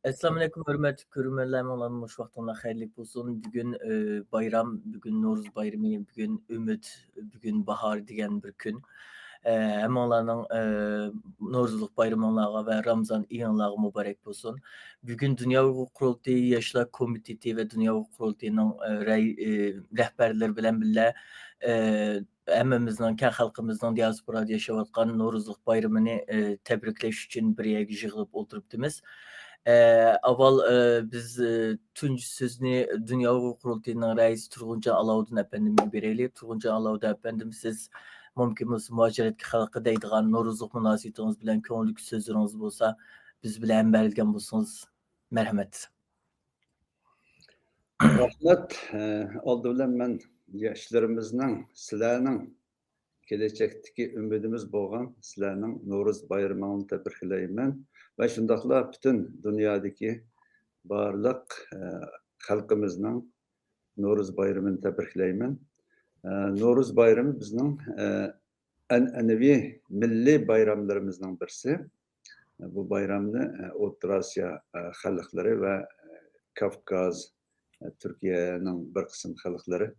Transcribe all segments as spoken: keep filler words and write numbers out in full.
ئەسسالامۇئەلەيكۇم، ھۆرمەتلىك كۆرۈرمەنلەر، ھەممىڭلارنىڭ مۇشۇ ۋاقتىڭلار خەيرلىك بولسۇن. بۈگۈن، ئى، بايرام، بۈگۈن نورۇز بايرىمى، بۈگۈن ئۈمىد، بۈگۈن باھار دېگەن بىر كۈن. ئى، ھەممىڭلارنىڭ، ئى، نورۇزلۇق بايرىمىڭلارغا ۋە رامىزان ئېيىڭلارغا مۇبارەك بولسۇن. بۈگۈن دۇنيا ئۇيغۇر قۇرۇلتىيى ياشلار كومىتېتى ۋە دۇنيا ئۇيغۇر قۇرۇلتىيىنىڭ، ئى، رەي-، ئى، رەھبەرلىرى بىلەن بىللە، ئى، ھەممىمىزنىڭ، كەڭ خەلقىمىزنىڭ دىياسپورادا ياشاۋاتقان نورۇزلۇق بايرىمىنى، ئى، تەبرىكلەش ئۈچۈن بىر يەرگە يىغىلىپ ئولتۇرۇپتىمىز. ئى، ئاۋۋال، ئى، بىز، ئى، تۇنجى سۆزنى دۇنيا ئۇيغۇر قۇرۇلتىيىنىڭ رەئىسى تۇرغۇنجان ئالاۋۇدۇن ئەپەندىمگە بېرەيلى. تۇرغۇنجان ئالاۋۇدىن ئەپەندىم، سىز مۇمكىن بولسا مۇھاجىرەتكە خەلققە دەيدىغان نورۇزلۇق مۇناسىۋىتىڭىز بىلەن كۆڭۈلدىكى سۆزلىرىڭىز بولسا، بىز بىلەن ھەمبەھىرلىگەن بولسىڭىز، مەرھەمەت. رەھمەت. ئە، ئالدى بىلەن مەن ياشلىرىمىزنىڭ، سىلەرنىڭ كېلەچەكتىكى ئۈمىدىمىز بولغان سىلەرنىڭ نورۇز بايرىمىڭىزنى تەبرىكلەيمەن ۋە شۇنداقلا پۈتۈن دۇنيادىكى بارلىق، ئە، خەلقىمىزنىڭ نورۇز بايرىمىنى تەبرىكلەيمەن. ئە، نورۇز بايرىمى بىزنىڭ، ئە، ئەنئەنىۋى مىللىي بايراملىرىمىزنىڭ بىرسى. بۇ بايرامنى، ئە، ئوتتۇرا ئاسىيا، ئە، خەلقلىرى ۋە، ئە، كاۋكاز، ئە، تۈركىيەنىڭ بىر قىسىم خەلقلىرى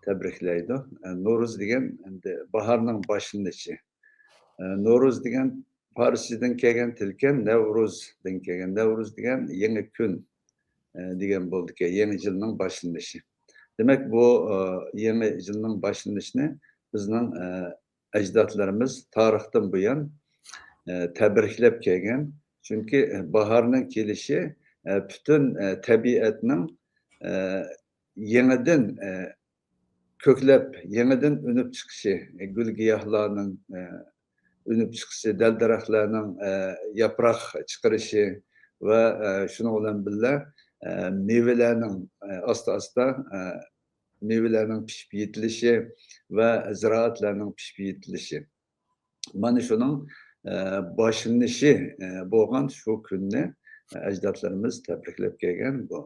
تەبرىكلەيدۇ. ئە، نورۇز دېگەن ئەمدى باھارنىڭ باشلىنىشى. ئە، نورۇز دېگەن پارسچىدىن كەلگەن تىلكەن، نەۋرۇزدىن كەلگەن. نەۋرۇز دېگەن يېڭى كۈن، ئە، دېگەن بولىدىكەن، يېڭى يىلنىڭ باشلىنىشى. دېمەك، بۇ، ئە، يېڭى يىلنىڭ باشلىنىشىنى بىزنىڭ، ئە، ئەجدادلىرىمىز تارىختىن بۇيان، ئە، تەبرىكلەپ كەلگەن. چۈنكى، ئە، باھارنىڭ كېلىشى، ئە، پۈتۈن، ئە، تەبىئەتنىڭ، ئە، يېڭىدىن، ئە، كۆكلەپ، يېڭىدىن ئۈنۈپ چىقىشى، ئە، گۈل-گىياھلارنىڭ، ئە، ئۈنۈپ چىقىشى، دەل-دەرەخلەرنىڭ، ئە، ياپراق چىقىرىشى ۋە، ئە، شۇنىڭ بىلەن بىللە، ئە، مېۋىلەرنىڭ، ئە، ئاستا-ئاستا، ئە، مېۋىلەرنىڭ پىشىپ يېتىلىشى ۋە زىرائەتلەرنىڭ پىشىپ يېتىلىشى. مانا شۇنىڭ، ئە، باشلىنىشى، ئە، بولغان شۇ كۈننى، ئە، ئەجدادلىرىمىز تەبرىكلەپ كەلگەن بۇ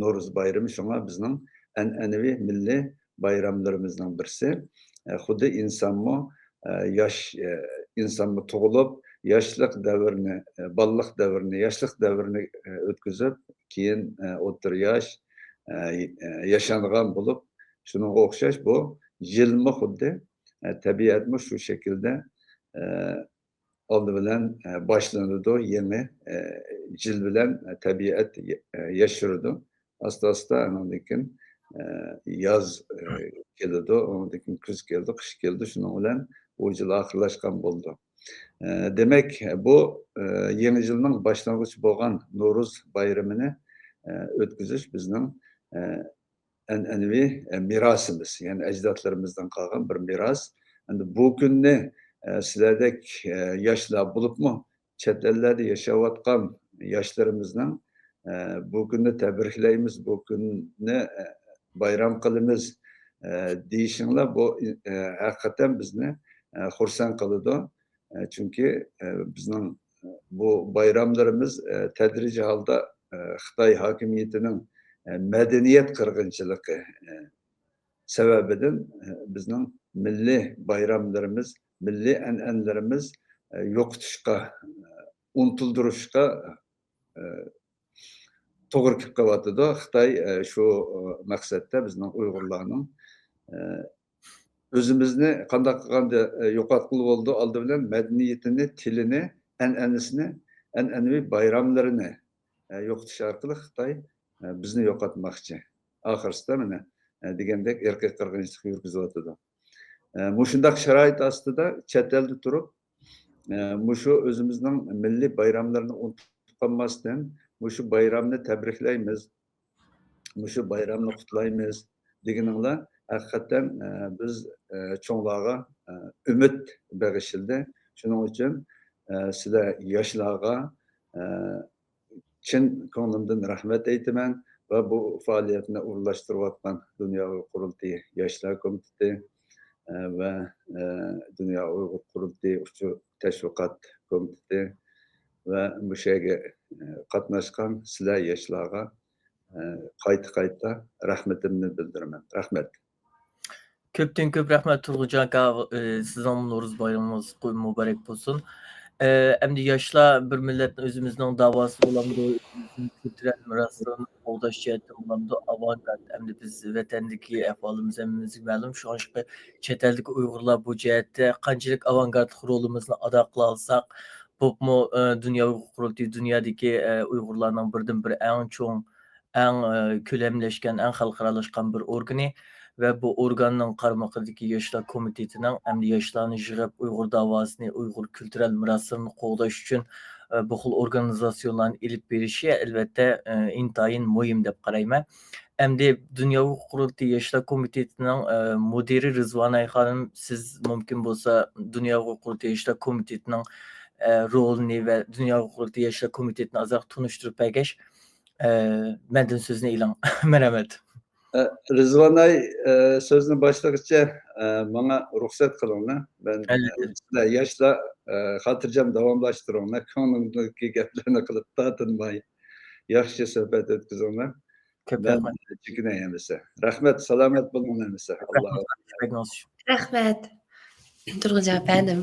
نورۇز بايرىمى. شۇڭا بىزنىڭ ئەنئەنىۋى مىللىي بايراملىرىمىزنىڭ بىرسى. ئە، خۇددى ئىنسانمۇ، ئە، ياش، ئە، ئىنسانمۇ تۇغۇلۇپ، ياشلىق دەۋرىنى، ئە، بالىلىق دەۋرىنى، ياشلىق دەۋرىنى، ئە، ئۆتكۈزۈپ، كېيىن، ئە، ئوتتۇرا ياش، ئە، ئە، ياشانغان بولۇپ، شۇنىڭغا ئوخشاش بۇ يىلمۇ خۇددى، ئە، تەبىئەتمۇ شۇ شەكىلدە، ئە، ئالدى بىلەن، ئە، باشلىنىدۇ، يېڭى، ئە، يىل بىلەن، ئە، تەبىئەت، ئە، ياشىرىدۇ. ئاستا-ئاستا ئانىڭدىن كېيىن، ئە، ياز، ئە، كېلىدۇ، ئۇنىڭدىن كېيىن كۈز كېلىدۇ، قىش كېلىدۇ، شۇنىڭ بىلەن ئۇ يىل ئاخىرلاشقان بولىدۇ. ئە، دېمەك، بۇ، ئە، يېڭى يىلنىڭ باشلانغۇچى بولغان نورۇز بايرىمىنى، ئە، ئۆتكۈزۈش بىزنىڭ، ئە، ئەنئەنىۋى، ئە، مىراسىمىز، يەنى ئەجدادلىرىمىزدىن قالغان بىر مىراس. ئەمدى بۇ كۈننى، ئە، سىلەردەك، ئە، ياشلار بولۇپمۇ، چەت ئەللەردە ياشاۋاتقان ياشلىرىمىزنىڭ، ئە، بۇ كۈننى تەبرىكلەيمىز، بۇ كۈننى، ئە، بايرام قىلىمىز، ئە، دېيىشىڭلار، بۇ، ئە، ھەقىقەتەن بىزنى، ئە، خۇرسەن قىلىدۇ. ئە، چۈنكى، ئە، بىزنىڭ بۇ بايراملىرىمىز، ئە، تەدرىجىي ھالدا، ئە، خىتاي ھاكىمىيىتىنىڭ، ئە، مەدەنىيەت قىرغىنچىلىقى، ئە، سەۋەبىدىن، ئە، بىزنىڭ مىللىي بايراملىرىمىز، مىللىي ئەنئەنىلىرىمىز، ئە، يوقىتىشقا، ئە، ئۇنتۇلدۇرۇشقا، ئە، توغرا كېلىپ قېلىۋاتىدۇ. خىتاي، ئە، شۇ، ئە، مەقسەتتە بىزنىڭ ئۇيغۇرلارنىڭ، ئە، ئۆزىمىزنى قانداق قىلغاندا، ئە، يوقاتقىلى بولىدۇ؟ ئالدى بىلەن مەدەنىيىتىنى، تىلىنى، ئەنئەنىسىنى، ئەنئەنىۋى بايراملىرىنى، ئە، يوقىتىش ئارقىلىق خىتاي، ئە، بىزنى يوقاتماقچى. ئاخىرسىدا مانا، ئە، دېگەندەك ئىرقىي قىرغىنچىلىق يۈرگۈزۈۋاتىدۇ. ئە، مۇشۇنداق شارائىت ئاستىدا چەت ئەلدە تۇرۇپ، ئە، مۇشۇ ئۆزىمىزنىڭ مىللىي بايراملىرىنى ئۇنتۇپ قالماستىن، مۇشۇ بايرامنى تەبرىكلەيمىز، مۇشۇ بايرامنى قۇتلايمىز دېگىنىڭلار ھەقىقەتەن، ئە، بىز، ئە، چوڭلارغا، ئە، ئۈمىد بېغىشلىدى. شۇنىڭ ئۈچۈن، ئە، سىلەر ياشلارغا، ئە، چىن كۆڭلۈمدىن رەھمەت ئېيتىمەن ۋە بۇ پائالىيەتنى ئورۇنلاشتۇرۇۋاتقان دۇنيا ئۇيغۇر قۇرۇلتىيى ياشلار كومىتېتى، ئە، ۋە، ئە، دۇنيا ئۇيغۇر قۇرۇلتىيى ئۇچۇر تەشۋىقات كومىتېتى ۋە مۇشۇ يەرگە، ئە، قاتناشقان سىلەر ياشلارغا، ئە، قايتا-قايتا رەھمىتىمنى بىلدۈرىمەن. رەھمەت. كۆپتىن كۆپ رەھمەت، تۇرغۇنجان ئاكا. ئى، سىزنىڭ نورۇز بايرىمىڭىز قۇ-، مۇبارەك بولسۇن. ئەمدى ياشلار بىر مىللەتنى ئۆزىمىزنىڭ داۋاسى بولامدۇ، ئۆزىمىزنىڭ كۈلتۈرەل مىراسلىرىنى قوغداش جەھەتتە بولامدۇ، ئاۋانگارد، ئەمدى بىز ۋەتەندىكى ئەھۋالىمىز ھەممىمىزگە مەلۇم. شۇڭلاشقا چەت ئەلدىكى ئۇيغۇرلار بۇ جەھەتتە قانچىلىك ئاۋانگاردلىق رولىمىزنى ئادا قىلالىساق، بولۇپمۇ، ئە، دۇنيا ئۇيغۇر قۇرۇلتىيى دۇنيادىكى، ئە، ئۇيغۇرلارنىڭ بىردىنبىر ئەڭ چوڭ، ئەڭ، ئە، كۆلەملەشكەن، ئەڭ خەلقئارالاشقان بىر ئورگىنى ۋە بۇ ئورگاننىڭ قارمىقىدىكى ياشلار كومىتېتىنىڭ ئەمدى ياشلارنى يىغىپ، ئۇيغۇر داۋاسىنى، ئۇيغۇر كۈلتۈرەل مىراسلىرىنى قوغداش ئۈچۈن، ئە، بۇ خىل ئورگانىزاتسىيونلارنى ئېلىپ بېرىشى، ئەلۋەتتە، ئە، ئىنتايىن مۇھىم دەپ قارايمەن. ئەمدى دۇنيا ھوقۇق قۇرۇلتىيى ياشلار كومىتېتىنىڭ، ئە، مۇدىرى رىزۋاناي خانىم، سىز مۇمكىن بولسا دۇنيا ھوقۇق قۇرۇلتىيى ياشلار كومىتېتىنىڭ، ئە، رولىنى ۋە دۇنيا ھوقۇق قۇرۇلتىيى ياشلار كومىتېتىنى ئازراق تونۇشتۇرۇپ بەرگەچ، ئە، مەندىن سۆزنى ئېلىڭ. مەرھەمەت. ئە، رىزۋاناي، ئە، سۆزنى باشلىغىچە، ئە، ماڭا رۇخسەت قىلىڭلار. مەن، ئە، ئەلۋەتتە. سىلەر ياشلار، ئە، خاتىرجەم داۋاملاشتۇرۇڭلار. كۆڭلۈڭدىكى گەپلەرنى قىلىپ تارتىنماي، ياخشى سۆھبەت ئۆتكۈزۈڭلار. كۆپ مەن رەھمەت. چېكىنەي ئەمىسە. رەھمەت، سالامەت بولۇڭ ئەمىسە. رەھمەت. ئاللا. بەك نازۇك. رەھمەت. تۇرغۇنجان ئەپەندىم.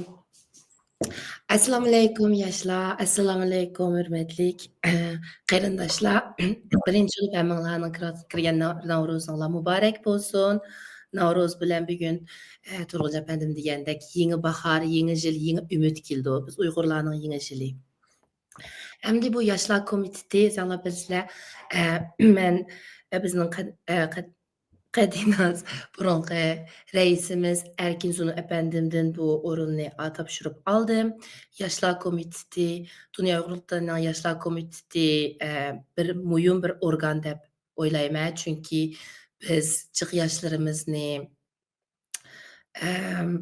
ئەسسالامۇئەلەيكۇم ياشلار، ئەسسالامۇئەلەيكۇم ھۆرمەتلىك قېرىنداشلار. بىرىنچى بولۇپ ھەممىڭلارنىڭ كىر-، كىرگەن ناۋ-، ناۋرۇزۇڭلار مۇبارەك بولسۇن. ناۋرۇز بىلەن بۈگۈن، ئە، تۇرغۇنجان ئەپەندىم دېگەندەك يېڭى باھار، يېڭى يىل، يېڭى ئۈمىد كېلىدۇ. بىز ئۇيغۇرلارنىڭ يېڭى يىلى. ئەمدى بۇ ياشلار كومىتېتى، ساڭلار بىلىسىلەر، ئە، مەن، ئە، بىزنىڭ قەد-، ئە، قەد-، قەدىناس بۇرۇنقى رەئىسىمىز ئەركىن زۇنۇ ئەپەندىمدىن بۇ ئورۇننى، ئا، تاپشۇرۇپ ئالدىم. ياشلار كومىتېتى، دۇنيا ئۇيغۇر قۇرۇلتىيىنىڭ ياشلار كومىتېتى، ئە، بىر مۇھىم بىر ئورگان دەپ ئويلايمەن. چۈنكى بىز جىق ياشلىرىمىزنى، ئەم،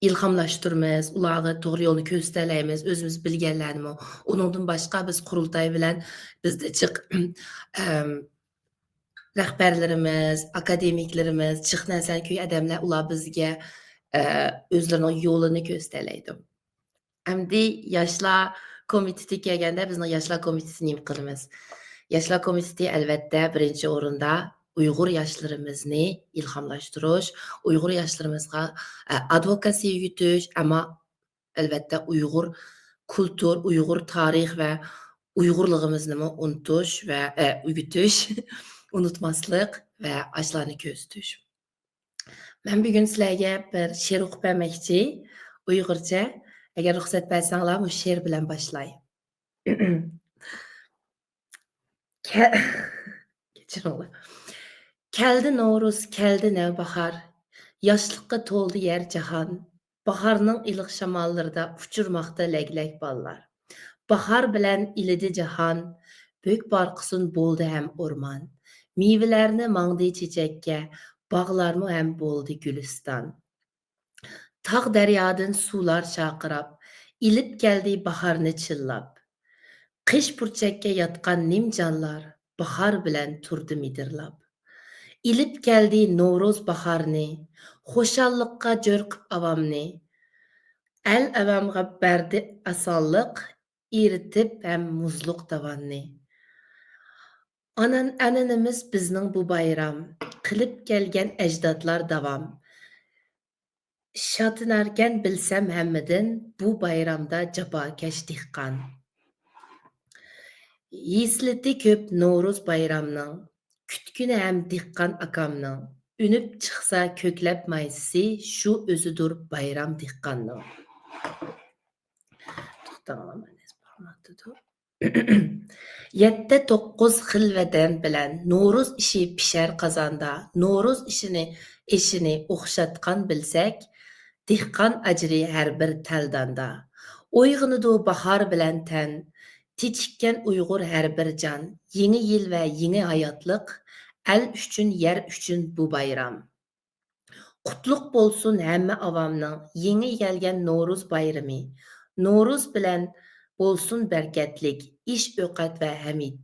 ئىلھاملاشتۇرىمىز، ئۇلارغا توغرا يولنى كۆرسىتەلەيمىز، ئۆزىمىز بىلگەنلەرنىمۇ. ئۇنىڭدىن باشقا بىز قۇرۇلتاي بىلەن بىزدە جىق، ئەم، رەھبەرلىرىمىز، ئاكادېمىكلىرىمىز، جىق نەرسىنى كۆرگەن ئادەملەر، ئۇلار بىزگە، ئە، ئۆزلىرىنىڭ يولىنى كۆرسىتەلەيدۇ. ئەمدى ياشلار كومىتېتىگە كەلگەندە، بىزنىڭ ياشلار كومىتېتى نېمە قىلىمىز؟ ياشلار كومىتېتى، ئەلۋەتتە، بىرىنچى ئورۇندا ئۇيغۇر ياشلىرىمىزنى ئىلھاملاشتۇرۇش، ئۇيغۇر ياشلىرىمىزغا، ئە، ئادۋوكاسىيە ئۆگىتىش، ئەمما، ئەلۋەتتە، ئۇيغۇر كۇلتۇر، ئۇيغۇر تارىخ ۋە ئۇيغۇرلۇقىمىزنىمۇ ئۇنتۇش ۋە، ئە، ئۆگىتىش، ئۇنتۇماسلىق ۋە ئاشۇلارنى كۆرسىتىش. مەن بۈگۈن سىلەرگە بىر شېئىر ئوقۇپ بەرمەكچى، ئۇيغۇرچە. ئەگەر رۇخسەت بەرسەڭلار، مۇشۇ شېئىر بىلەن باشلاي. كە-، كەچۈرۈڭلار. كەلدى نورۇز، كەلدى نەۋباھار. ياشلىققا تولدى يەر جاھان. باھارنىڭ ئىللىق شاماللىرىدا ئۇچۇرماقتا لەگلەك بالىلار. باھار بىلەن ئىلىدى جاھان، بۆك بارقىسۇن بولدى ھەم ئورمان. مېۋىلەرنى ماڭدى چېچەككە، باغلارمۇ ھەم بولدى گۈلىستان. تاغ دەريادىن سۇلار شارقىراپ، ئېلىپ كەلدى باھارنى چىللاپ. قىش پۇرچەككە ياتقان نىم جانلار باھار بىلەن تۇردى مىدىرلاپ. ئېلىپ كەلدى نورۇز باھارنى، خۇشاللىققا جۆر قىپ ئاۋامنى. ئەل ئاۋامغا بەردى ئاسانلىق، ئېرىتىپ ھەم مۇزلۇق داۋاننى. ئانان-، ئەنئەنىمىز بىزنىڭ بۇ بايرام، قىلىپ كەلگەن ئەجدادلار داۋام. شادلىناركەن بىلسەم ھەممىدىن، بۇ بايرامدا جاپاكەش دېھقان. ھېسلىتى كۆپ نورۇز بايرامنىڭ، كۈتكىنى ھەم دېھقان ئاكامنىڭ. ئۈنۈپ چىقسا كۆكلەپ مايسىسى، شۇ ئۆزىدۇر بايرام دېھقاننىڭ. توختاڭلار، مەن يېزىپ بارماپتىدۇ. يەتتە توققۇز خىل ۋەدەم بىلەن نورۇز ئېشى پىشەر قازاندا، نورۇز ئېشىنى، ئېشىنى ئوخشاتقان بىلسەك، دېھقان ئاجرى ھەر بىر تەلداندا. ئويغىنىدۇ باھار بىلەن تەن، تېچىككەن ئۇيغۇر ھەر بىر جان. يېڭى يىل ۋە يېڭى ھاياتلىق، ئەل ئۈچۈن، يەر ئۈچۈن بۇ بايرام. قۇتلۇق بولسۇن ھەممە ئاۋامنىڭ يېڭى كەلگەن نورۇز بايرىمى. نورۇز بىلەن بولسۇن بەرىكەتلىك ئىش-ئوقەت ۋە ھەمىد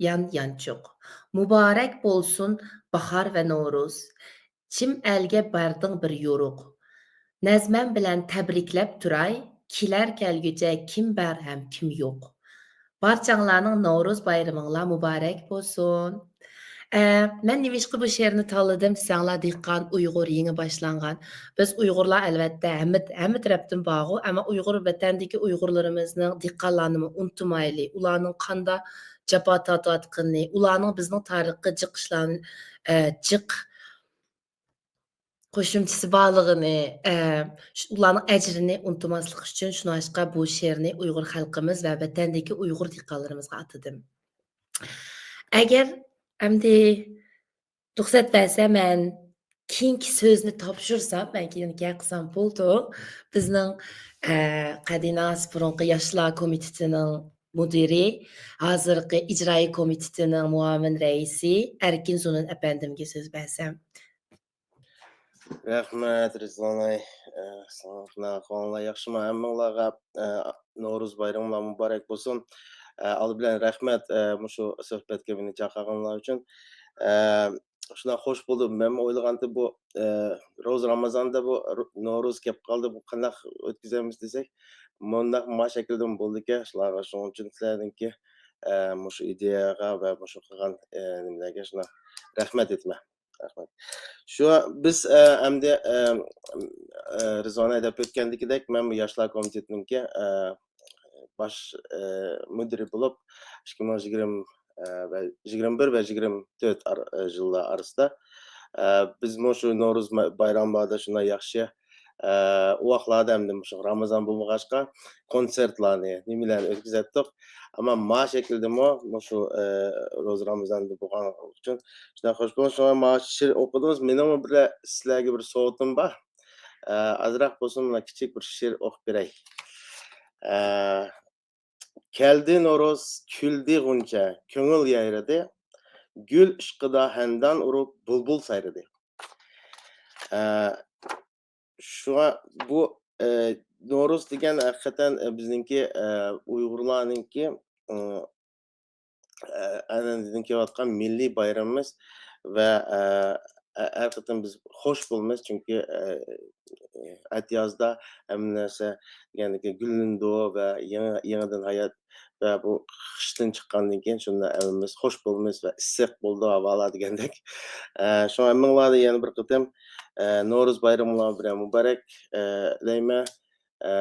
يان-يانچۇق. مۇبارەك بولسۇن باھار ۋە نورۇز. چىم ئەلگە بەردىڭ بىر يورۇق. نەزمەم بىلەن تەبرىكلەپ تۇراي، كېلەر كەلگۈچە كىم بار ھەم كىم يوق. بارچاڭلارنىڭ نورۇز بايرىمىڭلار مۇبارەك بولسۇن. ئە، مەن نېمىشقا بۇ شېئىرنى تاللىدىم دېسەڭلار، دېھقان، ئۇيغۇر، يېڭى باشلانغان. بىز ئۇيغۇرلار ئەلۋەتتە ھەممە، ھەممە تەرەپتىن بارغۇ، ئەمما ئۇيغۇر ۋەتەندىكى ئۇيغۇرلىرىمىزنىڭ دېھقانلارنىمۇ ئۇنتۇمايلى، ئۇلارنىڭ قانداق جاپا تارتىۋاتقىنىنى، ئۇلارنىڭ بىزنىڭ تارىخقا جىق ئىشلارنى، ئە، جىق قوشۇمچىسى بارلىقىنى، ئە، ش-، ئۇلارنىڭ ئەجرىنى ئۇنتۇماسلىق ئۈچۈن، شۇنىڭغا بۇ شېئىرنى ئۇيغۇر خەلقىمىز ۋە ۋەتەندىكى ئۇيغۇر دېھقانلىرىمىزغا ئاتىدىم. ئەگەر ئەمدى رۇخسەت بەرسە، مەن كېيىنكى سۆزنى تاپشۇرسام، مەن كېيىن گەپ قىلسام بولىدۇ. بىزنىڭ، ئە، قەدىناس بۇرۇنقى ياشلار كومىتېتىنىڭ مۇدىرى، ھازىرقى ئىجرائىي كومىتېتىنىڭ مۇئاۋىن رەئىسى ئەركىن زۇنۇن ئەپەندىمگە سۆز بەرسەم. رەھمەت، رىزۋان ئاي. ئە، ساڭا، ئەھۋالىڭلار ياخشىمۇ؟ ھەممىڭلارغا، ئە، نورۇز بايرىمىڭلار مۇبارەك بولسۇن. ئە، ئالدى بىلەن رەھمەت، ئە، مۇشۇ سۆھبەتكە مېنى چاقىرغىنىڭلار ئۈچۈن. ئە، شۇنداق خوش بولدۇم. مەنمۇ ئويلىغانتىم بۇ، ئە، روزا رامازاندا بۇ ر-، نورۇز كەپ قالدى، بۇ قانداق ئۆتكۈزەمىز دېسەك، مۇنداق ما شەكىلدىمۇ بولىدىكەن. شۇلارغا شۇنىڭ ئۈچۈن سىلەردىنكى، ئە، مۇشۇ ئىدىيەگە ۋە مۇشۇ قىلغان، ئە، نېمىلەرگە شۇنداق رەھمەت ئېيتىمەن. رەھمەت. شۇ بىز، ئە، ئەمدى، ئە، ئە، رىزۋان ئەي دەپ ئۆتكەندىكىدەك، مەن بۇ ياشلار كومىتېتىنىڭكى، ئە، باش، ئە، مۇدىرى بولۇپ، ئىككى مىڭ يىگىرمە، ئە، ۋە يىگىرمە بىر ۋە يىگىرمە تۆت ئار-، ئە، يىللار ئارىسىدا، ئە، بىزمۇ شۇ نورۇز ما-، بايراملاردا شۇنداق ياخشى، ئە، ئۇ ۋاقىتلاردا ئەمدى مۇشۇ رامىزان بولمىغاچقا، كونسېرتلارنى، نېمىلەرنى ئۆتكۈزەتتۇق. ئەمما ما شەكىلدىمۇ مۇشۇ، ئە، روزا رامىزاندا بولغان ئۈچۈن شۇنداق خوش بولدۇم. شۇڭا ما شېئىر ئوقۇدىڭىز. مېنىڭمۇ بىر سىلەرگە بىر سوۋغىتىم بار. ئە، ئازراق بولسۇن، مانا كىچىك بىر شېئىر ئوقۇپ بېرەي. ئە، كەلدى نورۇز، كۈلدى غۇنچە، كۆڭۈل يايرىدى. گۈل ئىشقىدا ھەندان ئۇرۇپ، بۇلبۇل سايرىدى. ئە، شۇڭا بۇ، ئە، نورۇز دېگەن ھەقىقەتەن، ئە، بىزنىڭكى، ئە، ئۇيغۇرلارنىڭكى، ئە، ئە، ئەنئەنىدىن كېلىۋاتقان مىللىي بايرىمىمىز ۋە، ئە، ئە، ھەر قېتىم بىز خوش بولىمىز، چۈنكى، ئە، ئەتىيازدا ھەممە نەرسە دېگەندىكى گۈللىنىدۇ ۋە يېڭى، يېڭىدىن ھايات ۋە بۇ خىشتىن چىققاندىن كېيىن شۇنداق ھەممىمىز خوش بولىمىز ۋە ئىسسىق بولىدۇ ھاۋالار دېگەندەك. ئە، شۇڭا ھەممىڭلارنى يەنە بىر قېتىم، ئە، نورۇز بايرىمىڭلار بىلەن مۇبارەك، ئە، دەيمەن. ئە،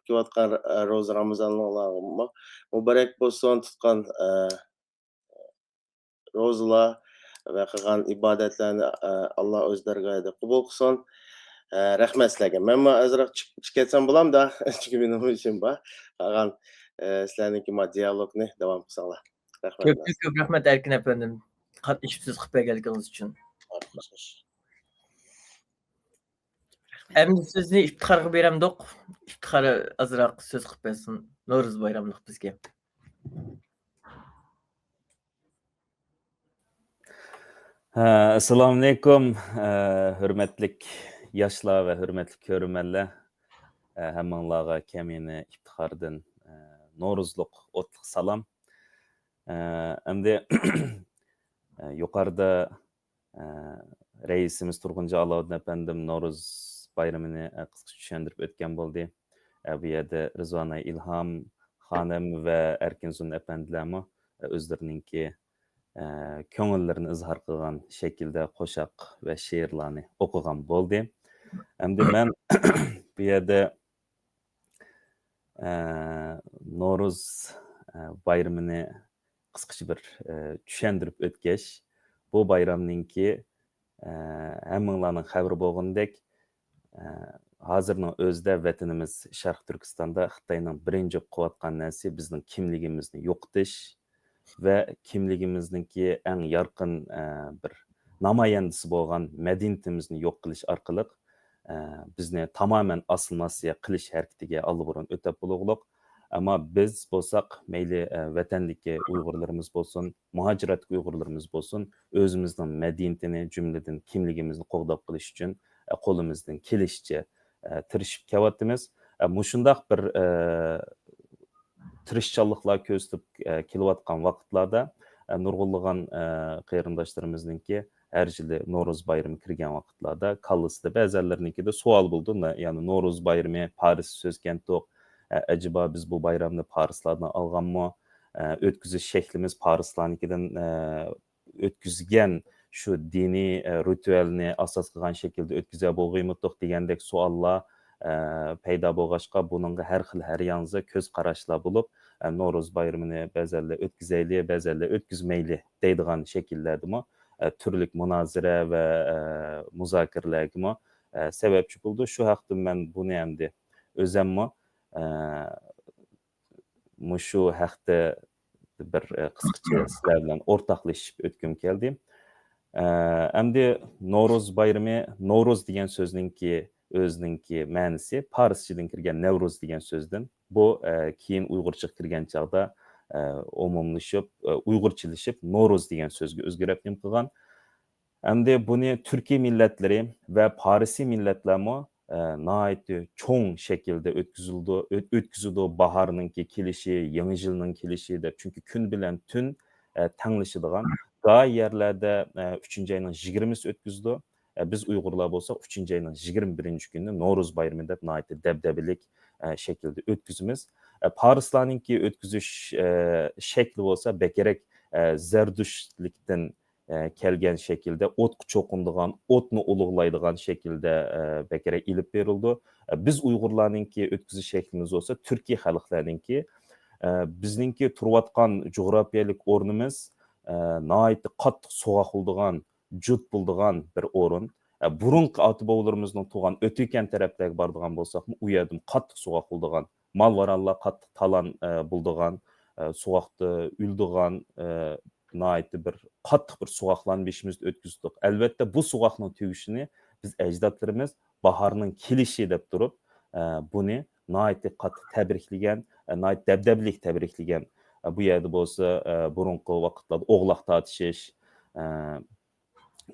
كېلىۋاتقان، ئە، روزا رامىزانلىرىڭلارغا مۇبارەك بولسۇن. تۇتقان، ئە، روزىلار ۋە قىلغان ئىبادەتلەرنى، ئە، ئاللا ئۆز دەرگاھىدا قوبۇل قىلسۇن. ئە، رەھمەت سىلەرگە. مەنمۇ ئازراق چىق-، چىقىپ كەتسەم بولامدا؟ چۈنكى مېنىڭمۇ ئىشىم بار. قالغان، ئە، سىلەرنىڭكى ما دىيالوگنى داۋام قىلساڭلار. رەھمەت. كۆپتىن كۆپ رەھمەت ئەركىن ئەپەندىم، قاتنىشىپ سۆز قىلىپ بەرگەنلىكىڭىز ئۈچۈن. ئەمدى سۆزنى ئىپتىخارغا بېرەمدۇق؟ ئىپتىخار ئازراق سۆز قىلىپ بەرسۇن. نورۇز بايراملىق بىزگە. ھە، ئەسسالامۇئەلەيكۇم. ھە، ھۆرمەتلىك ياشلار ۋە ھۆرمەتلىك كۆرۈرمەنلەر. ھە، ھەممىڭلارغا كەمىنە ئىپتىخاردىن، ھە، نورۇزلۇق ئوتلۇق سالام. ھە، ئەمدى، ھە، يۇقىرىدا ئە، رەئىسىمىز تۇرغۇنجان ئالاۋۇدۇن ئەپەندىم نورۇز بايرىمىنى، ئە، قىسقىچە چۈشەندۈرۈپ ئۆتكەن بولدى. ئە، بۇ يەردە رىزۋانە ئىلھام خانىم ۋە ئەركىن زۇن ئەپەندىلەرمۇ، ئە، ئۆزلىرىنىڭكى، ئە، كۆڭۈللىرىنى ئىزھار قىلغان شەكىلدە قوشاق ۋە شېئىرلارنى ئوقۇغان بولدى. ئەمدى مەن بۇ يەردە ئە، نورۇز، ئە، بايرىمىنى قىسقىچە بىر، ئە، چۈشەندۈرۈپ ئۆتكەچ، بۇ بايرامنىڭكى، ئە، ھەممىڭلارنىڭ خەۋىرى بولغىنىدەك، ئە، ھازىرنىڭ ئۆزىدە ۋەتىنىمىز شەرقىي تۈركىستاندا خىتاينىڭ بىرىنچى قىلىۋاتقان نەرسە بىزنىڭ كىملىكىمىزنى يوقىتىش، ۋە كىملىكىمىزنىڭكى ئەڭ يارقىن، ئە، بىر نامايەندىسى بولغان مەدەنىيىتىمىزنى يوق قىلىش ئارقىلىق، ئە، بىزنى تامامەن ئاسسىمىلياتسىيە قىلىش ھەرىكىتىگە ئاللىبۇرۇن ئۆتۈپ بولغۇلۇق. ئەمما بىز بولساق مەيلى، ئە، ۋەتەندىكى ئۇيغۇرلىرىمىز بولسۇن، مۇھاجىرەتتىكى ئۇيغۇرلىرىمىز بولسۇن، ئۆزىمىزنىڭ مەدەنىيىتىنى، جۈملىدىن كىملىكىمىزنى قوغداپ قېلىش ئۈچۈن، ئە، قولىمىزدىن كېلىشىچە، ئە، تىرىشىپ كېلىۋاتىمىز. ئە، مۇشۇنداق بىر، ئە، تىرىشچانلىقلار كۆرسىتىپ، ئە، كېلىۋاتقان ۋاقىتلاردا، ئە، نۇرغۇنلىغان، ئە، قېرىنداشلىرىمىزنىڭكى ھەر يىلى نورۇز بايرىمى كىرگەن ۋاقىتلاردا كاللىسىدا بەزەنلىرىنىڭكىدە سوئال بولىدۇ، نە-، يەنى نورۇز بايرىمى پارس سۆزكەنتۇق، ئە، ئەجەبا بىز بۇ بايرامنى پارسلاردىن ئالغانمۇ؟ ئە، ئۆتكۈزۈش شەكلىمىز پارسلارنىڭكىدىن، ئە، ئۆتكۈزگەن شۇ دىنىي، ئە، رىتۇئالنى ئاساس قىلغان شەكىلدە ئۆتكۈزە بولغىيمىتۇق دېگەندەك سوئاللار، ئە، پەيدا بولغاچقا، بۇنىڭغا ھەر خىل، ھەر يانزا كۆز قاراشلار بولۇپ، ئە، نورۇز بايرىمىنى بەزەنلەر ئۆتكۈزەيلى، بەزەنلەر ئۆتكۈزمەيلى دەيدىغان شەكىللەردىمۇ، ئە، تۈرلۈك مۇنازىرە ۋە، ئە، مۇزاكىرىلەرگىمۇ، ئە، سەۋەبچى بولىدۇ. شۇ ھەقتە مەن بۇنى ئەمدى ئۆزەممۇ، ئە، مۇشۇ ھەقتە بىر، ئە، قىسقىچە سىلەر بىلەن ئورتاقلىشىپ ئۆتكۈم كەلدى. ئە، ئەمدى نورۇز بايرىمى، نورۇز دېگەن سۆزنىڭكى، ئۆزىنىڭكى مەنىسى پارسچىدىن كىرگەن نەۋرۇز دېگەن سۆزدىن. بۇ، ئە، كېيىن ئۇيغۇرچىغا كىرگەن چاغدا، ئە، ئومۇملىشىپ، ئە، ئۇيغۇرچىلىشىپ نورۇز دېگەن سۆزگە ئۆزگىرىپ نېمە قىلغان. ئەمدى بۇنى تۈركىي مىللەتلىرى ۋە پارسىي مىللەتلەرمۇ، ئە، ناھايىتى چوڭ شەكىلدە ئۆتكۈزۈلىدۇ، ئۆت-، ئۆتكۈزىدۇ. باھارنىڭكى كېلىشى، يېڭى يىلنىڭ كېلىشى دەپ، چۈنكى كۈن بىلەن تۈن، ئە، تەڭلىشىدىغان، گاھى يەرلەردە، ئە، ئۈچىنچى ئاينىڭ يىگىرمىسى ئۆتكۈزىدۇ. ئە، بىز ئۇيغۇرلار بولساق، ئۈچىنچى ئاينىڭ يىگىرمە بىرىنچى كۈنىنى نورۇز بايرىمى دەپ ناھايىتى دەبدەبىلىك، ئە، شەكىلدە ئۆتكۈزىمىز. ئە، پارسلارنىڭكى ئۆتكۈزۈش، ئە، شەكلى بولسا بەكرەك، ئە، زەردۇشتلىكتىن، ئە، كەلگەن شەكىلدە، ئوتقا چوقۇنىدىغان، ئوتنى ئۇلۇغلايدىغان شەكىلدە، ئە، بەكرەك ئېلىپ بېرىلىدۇ. ئە، بىز ئۇيغۇرلارنىڭكى ئۆتكۈزۈش شەكلىمىز بولسا تۈركىي خەلقلەرنىڭكى، ئە، بىزنىڭكى تۇرۇۋاتقان جۇغراپىيەلىك ئورنىمىز، ئە، ناھايىتى قاتتىق سوغۇق بولىدىغان، جۇت بولىدىغان بىر ئورۇن. ئە، بۇرۇنقى ئاتا-بوۋىلىرىمىزنىڭ تۇغان ئۆتۈكەن تەرەپلەرگە بارىدىغان بولساقمۇ، ئۇ يەردىمۇ قاتتىق سوغۇق بولىدىغان، مال-ۋارانلار قاتتىق تالان، ئە، بولىدىغان، ئە، سوغۇقتا ئۆلىدىغان، ئە، ناھايىتى بىر قاتتىق بىر سوغۇقلارنى بېشىمىزدا ئۆتكۈزدۇق. ئەلۋەتتە، بۇ سوغۇقنىڭ تۈگىشىنى بىز ئەجدادلىرىمىز باھارنىڭ كېلىشى دەپ تۇرۇپ، ئە، بۇنى ناھايىتى قاتتىق تەبرىكلىگەن، ئە، ناھايىتى دەبدەبىلىك تەبرىكلىگەن. ئە، بۇ يەردە بولسا، ئە، بۇرۇنقى ۋاقىتلاردا ئوغلاق تارتىشىش، ئە،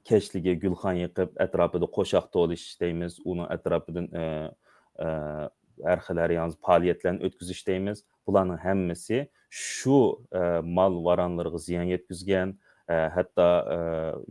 كەچلىكى گۈلخان يېقىپ، ئەتراپىدا قوشاق توۋلىشىش دەيمىز. ئۇنىڭ ئەتراپىدىن، ئە، ئە، ھەر خىل، ھەر يانزا پائالىيەتلەرنى ئۆتكۈزۈش دەيمىز. بۇلارنىڭ ھەممىسى شۇ، ئە، مال-ۋارانلىرىغا زىيان يەتكۈزگەن، ئە، ھەتتا، ئە،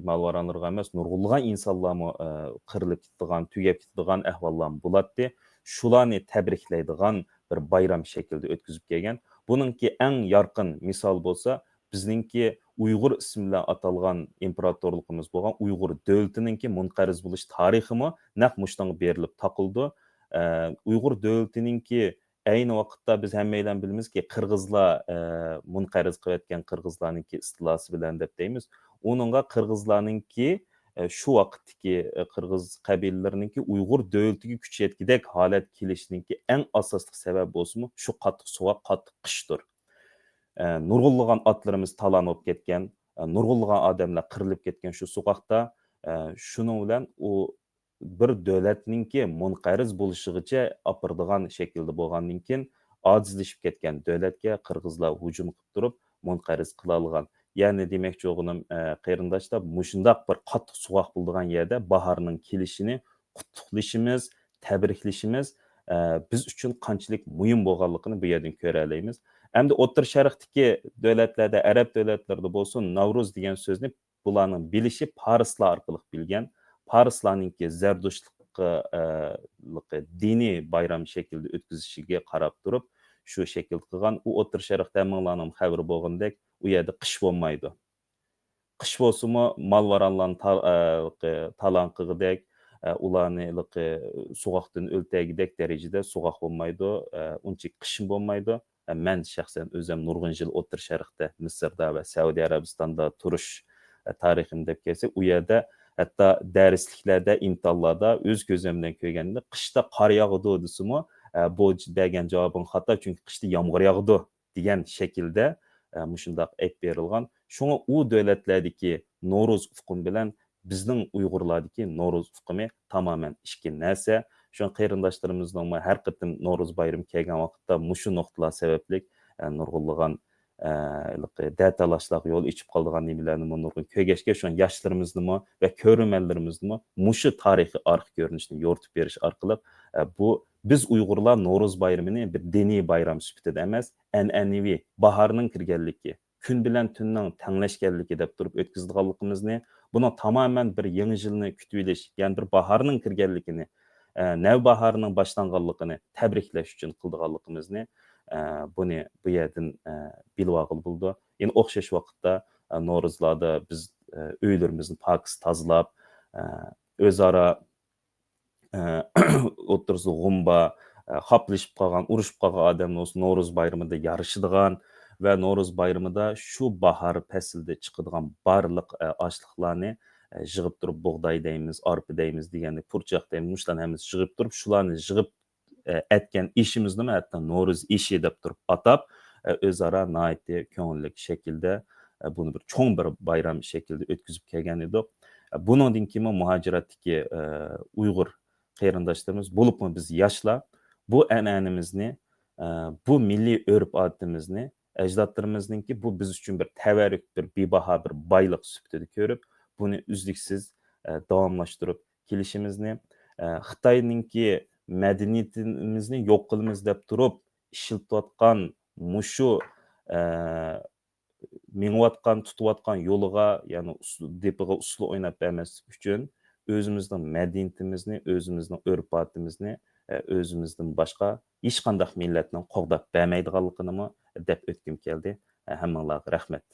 مال-ۋارانلىرىغا ئەمەس، نۇرغۇنلىغان ئىنسانلارمۇ، ئە، قىرىلىپ كېتىدىغان، تۈگەپ كېتىدىغان ئەھۋاللارمۇ بولاتتى. شۇلارنى تەبرىكلەيدىغان بىر بايرام شەكلىدە ئۆتكۈزۈپ كەلگەن. بۇنىڭكى ئەڭ يارقىن مىسالى بولسا، بىزنىڭكى ئۇيغۇر ئىسمى بىلەن ئاتالغان ئىمپېراتورلۇقىمىز بولغان ئۇيغۇر دۆلىتىنىڭكى مۇنقەرز بولۇش تارىخىمۇ نەق مۇشۇنىڭغا بېرىلىپ تاقىلىدۇ. ئە، ئۇيغۇر دۆلىتىنىڭكى ئەينى ۋاقىتتا بىز ھەممەيلەن بىلىمىزكى، قىرغىزلار، ئە، مۇنقەرز قىلىۋەتكەن قىرغىزلارنىڭكى ئىستىلاسى بىلەن دەپ دەيمىز. ئۇنىڭغا قىرغىزلارنىڭكى، ئە، شۇ ۋاقىتتىكى، ئە، قىرغىز قەبىلىلىرىنىڭكى ئۇيغۇر دۆلىتىگە كۈچ يەتكۈدەك ھالەت كېلىشىنىڭكى ئەڭ ئاساسلىق سەۋەب بولسىمۇ شۇ قاتتىق سوغۇق، قاتتىق قىشتۇر. ئە، نۇرغۇنلىغان ئاتلىرىمىز تالان بولۇپ كەتكەن، ئە، نۇرغۇنلىغان ئادەملەر قىرىلىپ كەتكەن شۇ سوغۇقتا. ئە، شۇنىڭ بىلەن ئۇ بىر دۆلەتنىڭكى مۇنقەرز بولۇشىغىچە ئاپىرىدىغان شەكىلدە بولغاندىن كېيىن، ئاجىزلىشىپ كەتكەن دۆلەتكە قىرغىزلار ھۇجۇم قىلىپ تۇرۇپ، مۇنقەرز قىلالىغان. يەنى دېمەكچى بولغىنىم، ئە، قېرىنداشلار، مۇشۇنداق بىر قاتتىق سوغۇق بولىدىغان يەردە باھارنىڭ كېلىشىنى قۇتلۇقلىشىمىز، تەبرىكلىشىمىز، ئە، بىز ئۈچۈن قانچىلىك مۇھىم بولغانلىقىنى بۇ يەردىن كۆرەلەيمىز. ئەمدى ئوتتۇرا شەرقتىكى دۆلەتلەردە، ئەرەب دۆلەتلىرىدە بولسۇن، ناۋرۇز دېگەن سۆزنى بۇلارنىڭ بىلىشى پارسلار ئارقىلىق بىلگەن. پارسلارنىڭكى زەردۇشتلۇققا، ئە، لىقى دىنىي بايرام شەكلىدە ئۆتكۈزۈشىگە قاراپ تۇرۇپ، شۇ شەكىلدە قىلغان. ئۇ ئوتتۇرا شەرقتە ھەممىڭلارنىڭ خەۋىرى بولغىنىدەك، ئۇ يەردە قىش بولمايدۇ. قىش بولسىمۇ، مال-ۋارانلارنى تال-، ئە، لىقى تالان قىلغۇدەك، ئە، ئۇلارنى لىقى سوغۇقتىن ئۆلتۈرگۈدەك دەرىجىدە سوغۇق بولمايدۇ، ئە، ئۇنچە قىشمۇ بولمايدۇ. ئە، مەن شەخسەن ئۆزۈم نۇرغۇن يىل ئوتتۇرا شەرقتە، مىسىردا ۋە سەئۇدى ئەرەبىستاندا تۇرۇش، ئە، تارىخىم دەپ كەلسە، ئۇ يەردە ھەتتا دەرسلىكلەردە، ئىمتىھانلاردا ئۆز كۆزۈم بىلەن كۆرگەندە، قىشتا قار ياغىدۇ دېسىمۇ، ئە، بۇ ج-، بەرگەن جاۋابىڭ خاتا، چۈنكى قىشتا يامغۇر ياغىدۇ دېگەن شەكىلدە، ئە، مۇشۇنداق ئېيتىپ بېرىلغان. شۇڭا ئۇ دۆلەتلەردىكى نورۇز ئۇقۇمى بىلەن بىزنىڭ ئۇيغۇرلاردىكى نورۇز ئۇقۇمى تامامەن ئىككى نەرسە. شۇڭا قېرىنداشلىرىمىزنىڭمۇ ھەر قېتىم نورۇز بايرىمى كەلگەن ۋاقىتتا مۇشۇ نۇقتىلار سەۋەبلىك، ئە، نۇرغۇنلىغان، ئە، ھېلىقى دەتالاشلارغا يول ئېچىپ قالىدىغان نېمىلەرنىمۇ نۇرغۇن كۆرگەچكە، شۇڭا ياشلىرىمىزنىمۇ ۋە كۆرۈرمەنلىرىمىزنىمۇ مۇشۇ تارىخىي ئارقا كۆرۈنۈشنى يورۇتۇپ بېرىش ئارقىلىق، ئە، بۇ بىز ئۇيغۇرلار نورۇز بايرىمىنى بىر دىنىي بايرام سۈپىتىدە ئەمەس، ئەنئەنىۋى باھارنىڭ كىرگەنلىكى، كۈن بىلەن تۈننىڭ تەڭلەشكەنلىكى دەپ تۇرۇپ ئۆتكۈزىدىغانلىقىمىزنى، بۇنىڭ تامامەن بىر يېڭى يىلنى كۈتۈۋېلىش، يەنى بىر باھارنىڭ كىرگەنلىكىنى، ئە، نەۋباھارنىڭ باشلانغانلىقىنى تەبرىكلەش ئۈچۈن قىلىدىغانلىقىمىزنى، ئە، بۇنى بۇ يەردىن، ئە، بىلىۋالغىلى بولىدۇ. يەنە ئوخشاش ۋاقىتتا، ئە، نورۇزلاردا بىز، ئە، ئۆيلىرىمىزنى پاكىز تازىلاپ، ئە، ئۆزئارا، ئە، ئوتتۇرىسىدا غۇم بار، ئە، خاپىلىشىپ قالغان، ئۇرۇشۇپ قالغان ئادەملەر بولسا نورۇز بايرىمىدا يارىشىدىغان ۋە نورۇز بايرىمىدا شۇ باھار پەسلىدە چىقىدىغان بارلىق، ئە، ئاشلىقلارنى، ئە، يىغىپ تۇرۇپ بۇغداي دەيمىز، ئارپا دەيمىز دېگەندەك، پۇرچاق دەيمىز، مۇشۇلارنى ھەممىسى يىغىپ تۇرۇپ، شۇلارنى يىغىپ ئە، ئەتكەن ئېشىمىزنىمۇ ھەتتا نورۇز ئېشى دەپ تۇرۇپ ئاتاپ، ئە، ئۆزئارا ناھايىتى كۆڭۈللۈك شەكىلدە، ئە، بۇنى بىر چوڭ بىر بايرام شەكلىدە ئۆتكۈزۈپ كەلگەن ئىدۇق. ئە، بۇنىڭدىن كېيىنمۇ مۇھاجىرەتتىكى، ئە، ئۇيغۇر قېرىنداشلىرىمىز، بولۇپمۇ بىز ياشلار بۇ ئەنئەنىمىزنى، ئە، بۇ مىللىي ئۆرپ-ئادىتىمىزنى ئەجدادلىرىمىزنىڭكى بۇ بىز ئۈچۈن بىر تەۋەررۈك، بىر بىباھا بىر بايلىق سۈپىتىدە كۆرۈپ، بۇنى ئۈزلۈكسىز، ئە، داۋاملاشتۇرۇپ كېلىشىمىزنى، ئە، خىتاينىڭكى مەدەنىيىتىمىزنى يوق قىلىمىز دەپ تۇرۇپ ئىشلىتىۋاتقان مۇشۇ، ئە، مېڭىۋاتقان، تۇتۇۋاتقان يولىغا، يەنى ئۇس-، دېپىغا ئۇسسۇل ئويناپ بەرمەسلىك ئۈچۈن ئۆزىمىزنىڭ مەدەنىيىتىمىزنى، ئۆزىمىزنىڭ ئۆرپ-ئادىتىمىزنى، ئە، ئۆزىمىزدىن باشقا ھېچقانداق مىللەتنىڭ قوغداپ بەرمەيدىغانلىقىنىمۇ دەپ ئۆتكۈم كەلدى. ئە، ھەممىڭلارغا رەھمەت.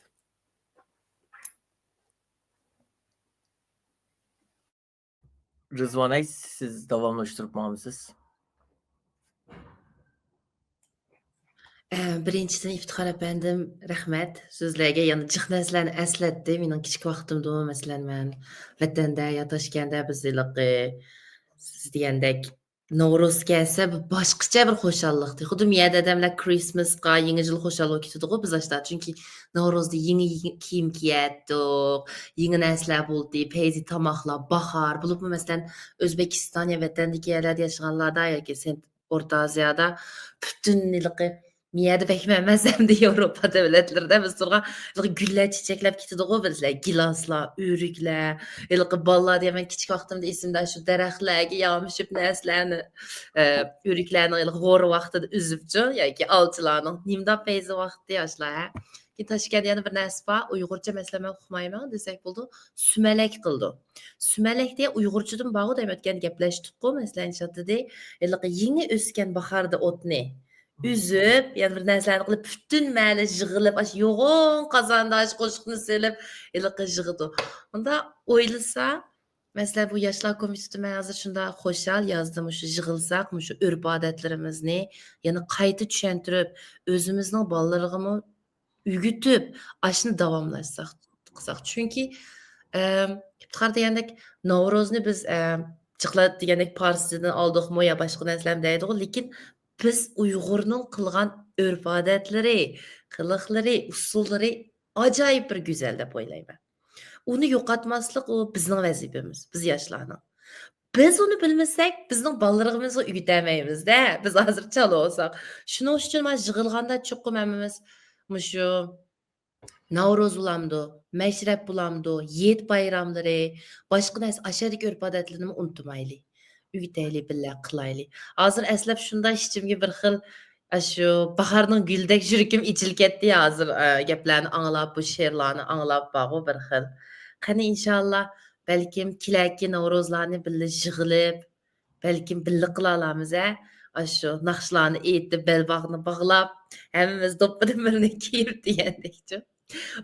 رىزۋان ئەي، سىز داۋاملاشتۇرۇپ ماڭامسىز؟ ئە، بىرىنچىدىن، ئىفتىخار ئەپەندىم، رەھمەت. سۆزلەرگە يەنە جىق نەرسىلەرنى ئەسلەتتى. مېنىڭ كىچىك ۋاقتىمدىمۇ، مەسىلەن، مەن ۋەتەندە يا تاشكەندە بىز ھېلىقى سىز دېگەندەك نورۇز كەلسە، بىر باشقىچە بىر خۇشاللىقتى. خۇددى مۇ يەردە ئادەملەر كرىسمىسقا، يېڭى يىل خۇشال بولۇپ كېتىدىغۇ بىز ياشلار. چۈنكى نورۇزدا يېڭى، يېڭى كىيىم كىيەتتۇق، يېڭى نەرسىلەر بولدى، پەيزى تاماقلار، باھار. بولۇپمۇ مەسىلەن، ئۆزبېكىستان يا ۋەتەندىكى يەرلەردە ياشىغانلاردا ياكى سەن-، ئورتا ئازىيادا پۈتۈن ھېلىقى مۇ يەردە بەكمۇ ئەمەس ئەمدى ياۋروپا دۆلەتلىرىدە بىز تۇرغان ھېلىقى گۈللەر چېچەكلەپ كېتىدىغۇ بىزلەر، گىلاسلار، ئۆرۈكلەر، ھېلىقى بالىلار دېگەن مەن كىچىك ۋاقتىمدا ئېسىمدە شۇ دەرەخلەرگە يامىشىپ نەرسىلەرنى، ئە، ئۆرۈكلەرنىڭ ھېلىقى غورا ۋاقتىدا ئۈزۈپچۇ ياكى ئالچىلارنىڭ نېمىدا پەيزى ۋاقتى ئاشۇلار، ھە؟ كېيىن تاشكەندتە يەنە بىر نەرسە بار، ئۇيغۇرچە مەسىلەن مەن ئۇقمايمەن دېسەك بولىدۇ، سۈمەلەك قىلىدۇ. سۈمەلەك دېگەن ئۇيغۇرچىدىن بارغۇ دەيمەن، ئۆتكەندە گەپلەشتۇققۇ، مەسىلەن، شاتىدى، ھېلىقى يېڭى ئۆسكەن باھاردا ئوتنى ئۈزۈپ، يەنە بىر نەرسىلەرنى قىلىپ، پۈتۈن مەھەللە يىغىلىپ، ئاشۇ يوغان قازاندا ئاشۇ قوشۇقنى سېلىپ، ھېلىقى يىغىدۇ. مۇنداق ئويلىسا، مەسىلەن، بۇ ياشلار كومىتېتى، مەن ھازىر شۇنداق خۇشال، يازدا مۇشۇ يىغىلساق، مۇشۇ ئۆرپ-ئادەتلىرىمىزنى يەنە قايتا چۈشەندۈرۈپ، ئۆزىمىزنىڭ بالىلىرىغىمۇ ئۆگىتىپ، ئاشۇنى داۋاملاشساق، قىلساق. چۈنكى، ئەم، ئىپتىخار دېگەندەك، ناۋرۇزنى بىز، ئەم، جىقلار دېگەندەك پارسىدىن ئالدۇقمۇ يا باشقا نەرسىلەرمۇ دەيدىغۇ، لېكىن بىز ئۇيغۇرنىڭ قىلغان ئۆرپ-ئادەتلىرى، قىلىقلىرى، ئۇسسۇللىرى ئاجايىپ بىر گۈزەل دەپ ئويلايمەن. ئۇنى يوقاتماسلىق، ئۇ بىزنىڭ ۋەزىپىمىز، بىز ياشلارنىڭ. بىز ئۇنى بىلمىسەك، بىزنىڭ بالىلىرىمىزغا ئۆگىتەلمەيمىز-دە، بىز ھازىر چالا بولساق. شۇنىڭ ئۈچۈن مانا يىغىلغاندا چوقۇم ھەممىمىز مۇشۇ ناۋرۇز بولامدۇ، مەشرەپ بولامدۇ، ھېيت بايراملىرى، باشقا نەرسە، ئاشۇ يەردىكى ئۆرپ-ئادەتلىرىنىمۇ ئۇنتۇمايلى. ئۆگىتەيلى، بىللە قىلايلى. ھازىر ئەسلەپ شۇنداق ئىچىمگە بىر خىل، ئاشۇ باھارنىڭ گۈلىدەك يۈرىكىم ئېچىلىپ كەتتى ھازىر، ئە، گەپلەرنى ئاڭلاپ، بۇ شېئىرلارنى ئاڭلاپ بارغۇ بىر خىل. قېنى، ئىنشاللا، بەلكىم كېلەركى ناۋرۇزلارنى بىللە يىغىلىپ، بەلكىم بىللە قىلالامىز، ھە؟ ئاشۇ ناخشىلارنى ئېيتىپ، بەلباغنى باغلاپ، ھەممىمىز دوپپىدىن بىرنى كىيىپ دېگەندەكچۇ.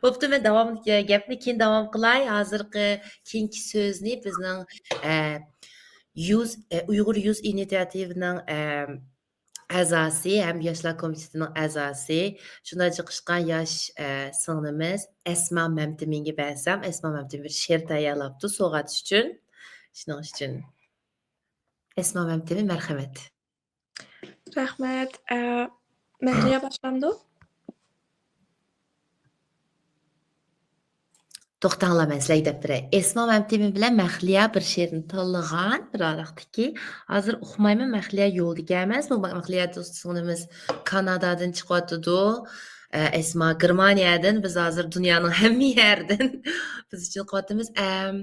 بوپتۇ، مەن داۋاملىق گەپنى كېيىن داۋام قىلاي. ھازىرقى كېيىنكى سۆزنى بىزنىڭ، ئە، يۇز، ئە، ئۇيغۇر يۇز ئىنىتىياتىۋىنىڭ، ئە، ئەزاسى ھەم ياشلار كومىتېتىنىڭ ئەزاسى، شۇنداق جىقىشقان ياش، ئە، سىڭلىمىز ئەسما مەمتىمىنگە بەرسەم، ئەسما مەمتىمىن بىر شېئىر تەييارلاپتۇ سوۋغات ئۈچۈن. شۇنىڭ ئۈچۈن. ئەسما مەمتىمىن، مەرھەمەت. رەھمەت. ئە، مەھلىيا باشلامدۇ؟ توختاڭلار، مەن سىلەرگە دەپ بېرەي. ئەسما مەمتىمىن بىلەن مەھلىيا بىر شېئىرنى تاللىغان بىر ئارىلىقتىكى. ھازىر ئۇقمايمەن، مەھلىيا يولدىكەن ئەمەس. بۇ مەھلىيا دوست سىڭلىمىز كانادادىن چىقىۋاتىدۇ. ئە، ئەسما گېرمانىيەدىن. بىز ھازىر دۇنيانىڭ ھەممە يەردىن بىز ئۈچۈن قىلىۋاتىمىز. ئەم،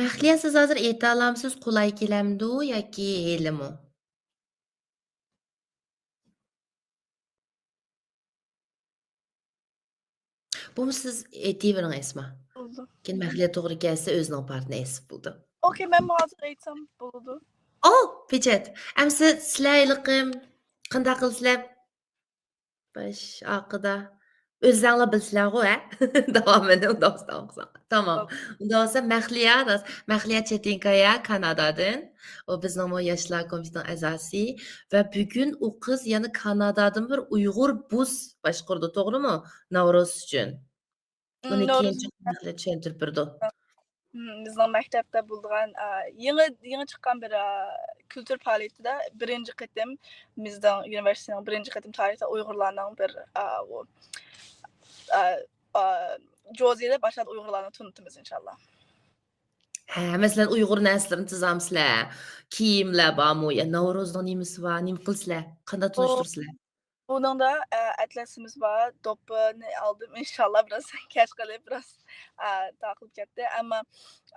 مەھلىيا، سىز ھازىر ئېيتالامسىز، قولاي كېلەمدۇ ياكى ھېلىمۇ؟ بۇمۇ سىز ئېيتىۋېرىڭ، ئەسما. بولىدۇ. كېيىن مەھلىيا توغرا كەلسە، ئۆزىنىڭ پارتىنى ئېيتسا بولىدۇ. ئوكەي، مەنمۇ ھازىر ئېيتسام بولىدۇ. ئو، پېچەت. ئەمسە سىلەر ھېلىقى قانداق قىلىسىلەر؟ باش ئارقىدا ئۆزلەڭلار بىلسىلەرغۇ، ھە؟ داۋامىنى ئۇنداق ئوقۇساڭ. تامام. ئۇنداق بولسا مەخلىيا، راست. مەخلىيا چېتىنكايا كانادادىن. ئۇ بىزنىڭمۇ ياشلار كومىتېتىنىڭ ئەزاسى. ۋە بۈگۈن ئۇ قىز يەنە كانادادىن بىر ئۇيغۇر بۇس باشقۇرىدۇ، توغرىمۇ؟ ناۋروز ئۈچۈن. بۇنى نورۇز كېيىن چوقۇم مەخلىيا چۈشەندۈرۈپ بېرىدۇ. مم، بىزنىڭ مەكتەپتە بولىدىغان، ئا، يېڭى، يېڭى چىققان بىر، ئا، كۈلتۈر پائالىيىتىدە بىرىنچى قېتىم بىزنىڭ ئۇنىۋېرسىتېتنىڭ بىرىنچى قېتىم تارىختا ئۇيغۇرلارنىڭ بىر، ئا، ئۇ، ئا، ئا، جوزىدا باشلاپ ئۇيغۇرلارنى تونۇتىمىز، ئىنشاللا. ھە، مەسىلەن، ئۇيغۇر نەرسىلىرىنى تىزامسىلەر؟ كىيىملەر بارمۇ؟ يا ناۋرۇزنىڭ نېمىسى بار؟ نېمە قىلىسىلەر؟ قانداق بۇ تونۇشتۇرىسىلەر؟ بۇنىڭدا، ئە، ئەتلەسىمىز بار. دوپپىنى ئالدىم، ئىنشاللا، بىراز كەچ قىلىپ، بىراز، ئە، تاقىلىپ كەتتى. ئەمما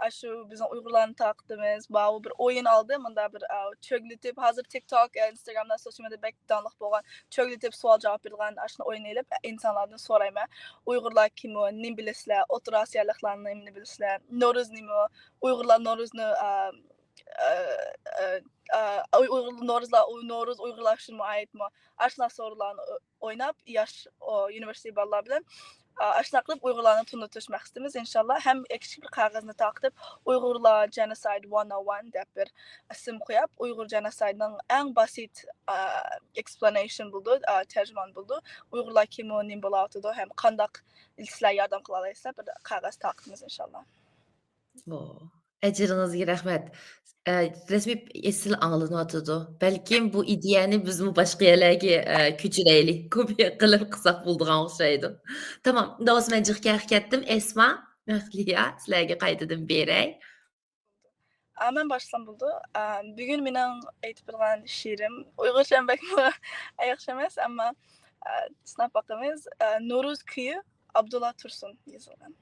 ئاشۇ بىزنىڭ ئۇيغۇرلارنى تارقىتىمىز. ماۋۇ بىر ئويۇن ئالدى، مۇندا بىر، ئە، چۆگلىتىپ، ھازىر تىك توك، ئە، ئىنستاگرامدا، سوشيال مېدىيادا بەك داڭلىق بولغان چۆگلىتىپ سوئال جاۋاب بېرىدىغان ئاشۇنداق ئويۇن ئېلىپ، ئىنسانلاردىن سورايمەن، ئۇيغۇرلار كىم، نېمە بىلىسىلەر، ئوتتۇرا ئاسىيالىقلار نېمىنى بىلىسىلەر، نورۇز نېمە، ئۇيغۇرلار نورۇزنى، ئە، ئە، ئە، ئە، ئۇيغۇر نورۇزلار، ئۇ نورۇز ئۇيغۇرلار ئۈچۈنمۇ ئايتمۇ؟ ئاشۇنداق سورۇنلارنى ئو-، ئويناپ، ياش، ئو، ئۇنىۋېرسىتېت بالىلار بىلەن، ئا، ئاشۇنداق قىلىپ ئۇيغۇرلارنى تونۇتۇش مەقسىتىمىز، ئىنشاللا. ھەم كىچىك بىر قەغەزنى تارقىتىپ، ئۇيغۇرلار جېنوسايد ۋان ئو ۋان دەپ بىر ئىسىم قويۇپ، ئۇيغۇر جېنوسايدنىڭ ئەڭ باسىت، ئا، ئېكسپلانېيشن بولىدۇ، ئا، تەرجىمانى بولىدۇ. ئۇيغۇرلار كىمۇ، نېمە بولۇۋاتىدۇ ھەم قانداق سىلەر ياردەم قىلالايسىلەر، بىر قەغەز تارقىتىمىز، ئىنشاللا. ئو، ئەجرىڭىزگە رەھمەت. ئە، رەسمىي ئېسىل ئاڭلىنىۋاتىدۇ. بەلكىم بۇ ئىدىيەنى بىزمۇ باشقا يەرلەرگە، ئە، كۆچۈرەيلى. كوپىيە قىلىپ قىلساق بولىدىغان ئوخشايدۇ. تامام. ئۇنداق بولسا مەن جىق كەخ كەتتىم. ئەسما، مەخلىيا، سىلەرگە قايتىدىن بېرەي. ئا، مەن باشلىسام بولىدۇ. ئا، بۈگۈن مېنىڭ ئېيتىپ بېرىدىغان شېئىرىم ئۇيغۇرچە بەكمۇ ياخشى ئەمەس، ئەمما، ئا، سىناپ باقىمىز. ئا، نورۇز كۈيى، ئابدۇللا تۇرسۇن يېزىلغان.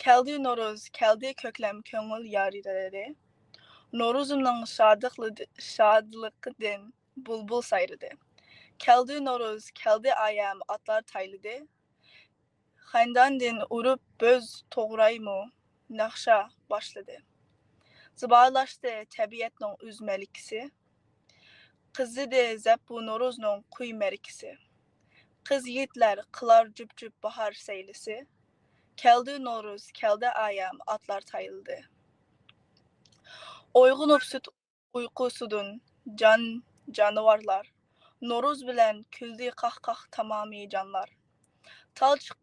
كەلدى نورۇز، كەلدى كۆكلەم كۆڭۈل يارلىرى. نورۇزۇمنىڭ شادلىقلىدى-، شادلىقىدىن بۇلبۇل سايرىدى. كەلدى نورۇز، كەلدى ئايەم، ئاتلار تايلىدى. خەنداندىن ئۇرۇپ بۆز توغرايمۇ، ناخشا باشلىدى. زىبالاشتى تەبىئەتنىڭ ئۈز مەلىكىسى. قىزىدى زەپپۇ نورۇزنىڭ قۇي مەرىكىسى. قىز يىگىتلەر قىلار جۈپ-جۈپ باھار سەيلىسى. كەلدى نورۇز، كەلدى ئايەم، ئاتلار تايلىدى. ئويغىنىپ سۈت ئۇيقۇسىدىن جان، جانىۋارلار. نورۇز بىلەن كۈلدى قاھ-قاھ تامامى جانلار. تال چىق-،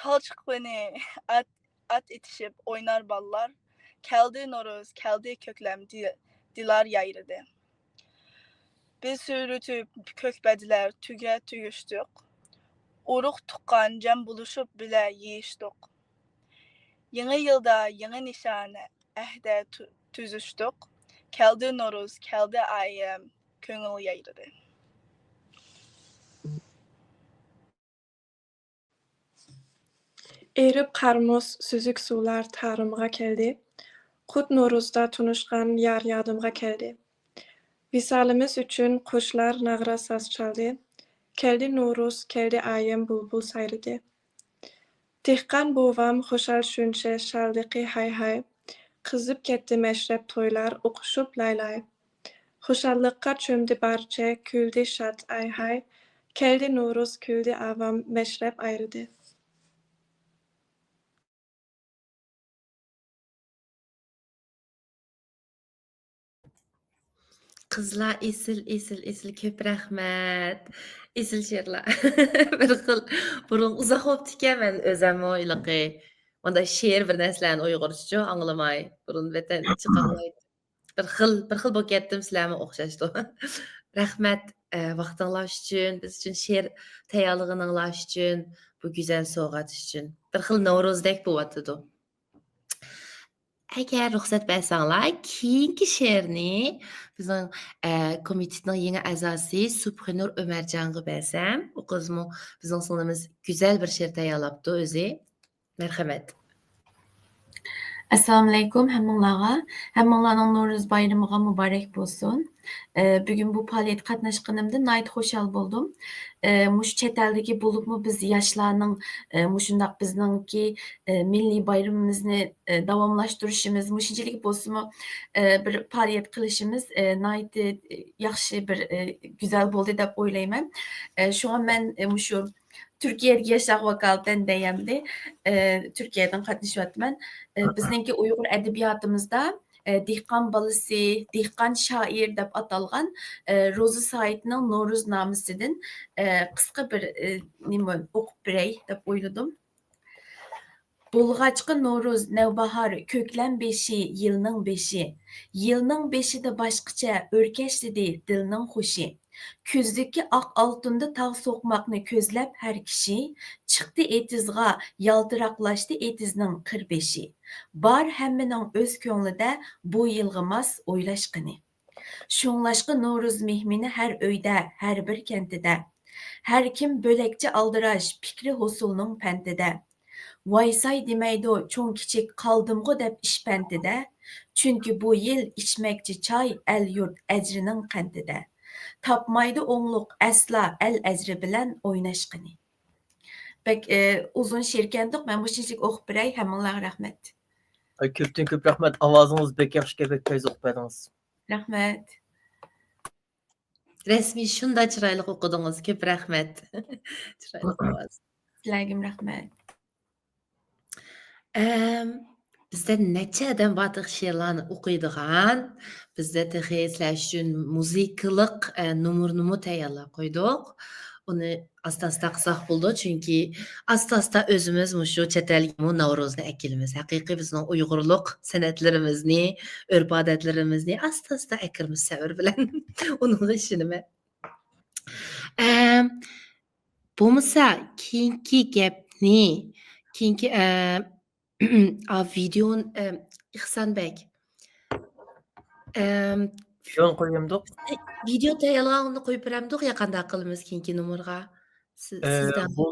تال چىققىنى ئات، ئات ئېتىشىپ ئوينار بالىلار. كەلدى نورۇز، كەلدى كۆكلەم دى-، دىلار يايرىدى. بىز سۈرۈتۈپ كۆك بەدىلەر تۈگە تۈگۈشتۇق. ئۇرۇق تۇغقان جەم بولۇشۇپ بىلە يېيىشتۇق. يېڭى يىلدا يېڭى نىشان ئەھدە تۈ-، تۈزۈشتۇق. كەلدى نورۇز، كەلدى ئايەم، كۆڭۈل يايرىدى. ئېرىپ قار-مۇز سۈزۈك سۇلار تارىمغا كەلدى. قۇت نورۇزدا تونۇشقان يار يادىمغا كەلدى. ۋىسالىمىز ئۈچۈن قۇشلار ناغرا ساز چالدى. كەلدى نورۇز، كەلدى ئايەم بۇلبۇل سايرىدى. دېھقان بوۋام خۇشال شۇنچە شادلىقى ھاي-ھاي. قىزىپ كەتتى مەشرەپ تويلار ئوقۇشۇپ لاي-لاي. خۇشاللىققا چۆمدى بارچە، كۈلدى شاد ئاي-ھاي. كەلدى نورۇز، كۈلدى ئاۋام، مەشرەپ ئايرىدى. قىزلار ئېسىل، ئېسىل، ئېسىل، كۆپ رەھمەت. ئېسىل شېئىرلار. بىر خىل بۇرۇن ئۇزاق بوپتىكەن، مەن ئۆزەممۇ ھېلىقى مۇنداق شېئىر بىر نەرسىلەرنى ئۇيغۇرچىچۇ ئاڭلىماي. بۇرۇن ۋەتەندە چىقالمايتتىم. بىر خىل، بىر خىل بولۇپ كەتتىم، سىلەرمۇ ئوخشاشتۇ. رەھمەت، ئە، ۋاقتىڭلار ئۈچۈن، بىز ئۈچۈن شېئىر تەييارلىغىنىڭلار ئۈچۈن، بۇ گۈزەل سوۋغات ئۈچۈن. بىر خىل نورۇزدەك بولۇۋاتىدۇ. ئەگەر رۇخسەت بەرسەڭلار، كېيىنكى شېئىرنى بىزنىڭ، ئە، كومىتېتنىڭ يېڭى ئەزاسى سۇبھىنۇر ئۆمەرجانغا بەرسەم، ئۇ قىزمۇ بىزنىڭ سىڭلىمىز گۈزەل بىر شېئىر تەييارلاپتۇ ئۆزى. مەرھەمەت. ئەسسالامۇئەلەيكۇم ھەممىڭلارغا. ھەممىڭلارنىڭ نورۇز بايرىمىغا مۇبارەك بولسۇن. ئە، بۈگۈن بۇ پائالىيەتكە قاتناشقىنىمدىن ناھايىتى خۇشال بولدۇم. ئە، مۇشۇ چەت ئەلدىكى بولۇپمۇ بىز ياشلارنىڭ، ئە، مۇشۇنداق بىزنىڭكى، ئە، مىللىي بايرىمىمىزنى، ئە، داۋاملاشتۇرۇشىمىز، مۇشۇنچىلىك بولسىمۇ، ئە، بىر پائالىيەت قىلىشىمىز، ئە، ناھايىتى، ئە، ياخشى بىر، ئە، گۈزەل بولدى دەپ ئويلايمەن. ئە، شۇڭا مەن، ئە، مۇشۇ تۈركىيەدىكى ياشلارغا ۋاكالىتەن دەيەمدى. ئە، تۈركىيەدىن قاتنىشىۋاتىمەن. ئە، بىزنىڭكى ئۇيغۇر ئەدەبىياتىمىزدا، ئە، دېھقان بالىسى، دېھقان شائىر دەپ ئاتالغان، ئە، روزى سايىتنىڭ نورۇزنامىسىدىن، ئە، قىسقا بىر، ئە، نېمە، ئوقۇپ بېرەي دەپ ئويلىدىم. بولغاچقا نورۇز، نەۋباھار، كۆكلەم بېشى، يىلنىڭ بېشى. يىلنىڭ بېشىدا باشقىچە ئۆركەشلىدى دىلنىڭ خۇشى. كۈزدىكى ئاق ئالتۇندا تاغ سوقماقنى كۆزلەپ ھەر كىشى، چىقتى ئېتىزغا، يالتىراقلاشتى ئېتىزنىڭ قىر بېشى. بار ھەممىنىڭ ئۆز كۆڭلىدە بۇ يىلغا ماس ئويلاشقىنى. شۇڭلاشقا نورۇز مېھمىنى ھەر ئۆيدە، ھەر بىر كەنتىدە. ھەر كىم بۆلەكچە ئالدىراش، پىكرى ھوسۇلنىڭ پەنتىدە. ۋاي-ساي دېمەيدۇ چوڭ كىچىك، قالدىمغۇ دەپ ئىش پەنتىدە. چۈنكى بۇ يىل ئىچمەكچى چاي ئەل-يۇرت ئەجرىنىڭ قەنتىدە. تاپمايدۇ ئوڭلۇق ئەسلا ئەل ئەجرى بىلەن ئويناشقىنى. بەك، ئى، ئۇزۇن شېئىركەندۇق، مەن مۇشۇنچىلىك ئوقۇپ بېرەي، ھەممىڭلارغا رەھمەت. ئاي، كۆپتىن كۆپ رەھمەت، ئاۋازىڭىز بەك ياخشى، بەك پەيز ئوقۇپ بەردىڭىز. رەھمەت. رەسمىي شۇنداق چىرايلىق ئوقۇدىڭىز، كۆپ رەھمەت. چىرايلىق ئاۋاز. سىلەرگىمۇ رەھمەت. ئەم، بىزدە نەچچە ئادەم بار تېخى شېئىرلارنى ئوقۇيدىغان. بىزدە تېخى سىلەر ئۈچۈن مۇزىكىلىق، ئە، نومۇرنىمۇ تەييارلاپ قويدۇق. ئۇنى ئاستا-ئاستا قىلساق بولىدۇ، چۈنكى ئاستا-ئاستا ئۆزىمىز مۇشۇ چەت ئەلگىمۇ ناۋرۇزنى ئەكېلىمىز. ھەقىقىي بىزنىڭ ئۇيغۇرلۇق سەنئەتلىرىمىزنى، ئۆرپ-ئادەتلىرىمىزنى ئاستا-ئاستا ئەكىرىمىز سەۋر بىلەن. ئۇنىڭغا ئىشىنىمەن. ئەم، بولمىسا كېيىنكى گەپنى، كېيىنكى، ئە، ئا، ۋىدېئونى، ئە، ئىخسانبەك، ئەم، ۋىدېئونى قويۇۋەمدۇق؟ ۋىدېئو تەييارلىغاندا قويۇپ بېرەمدۇق يا قانداق قىلىمىز كېيىنكى نومۇرغا؟ سىز، ئە، سىزدە. بۇ،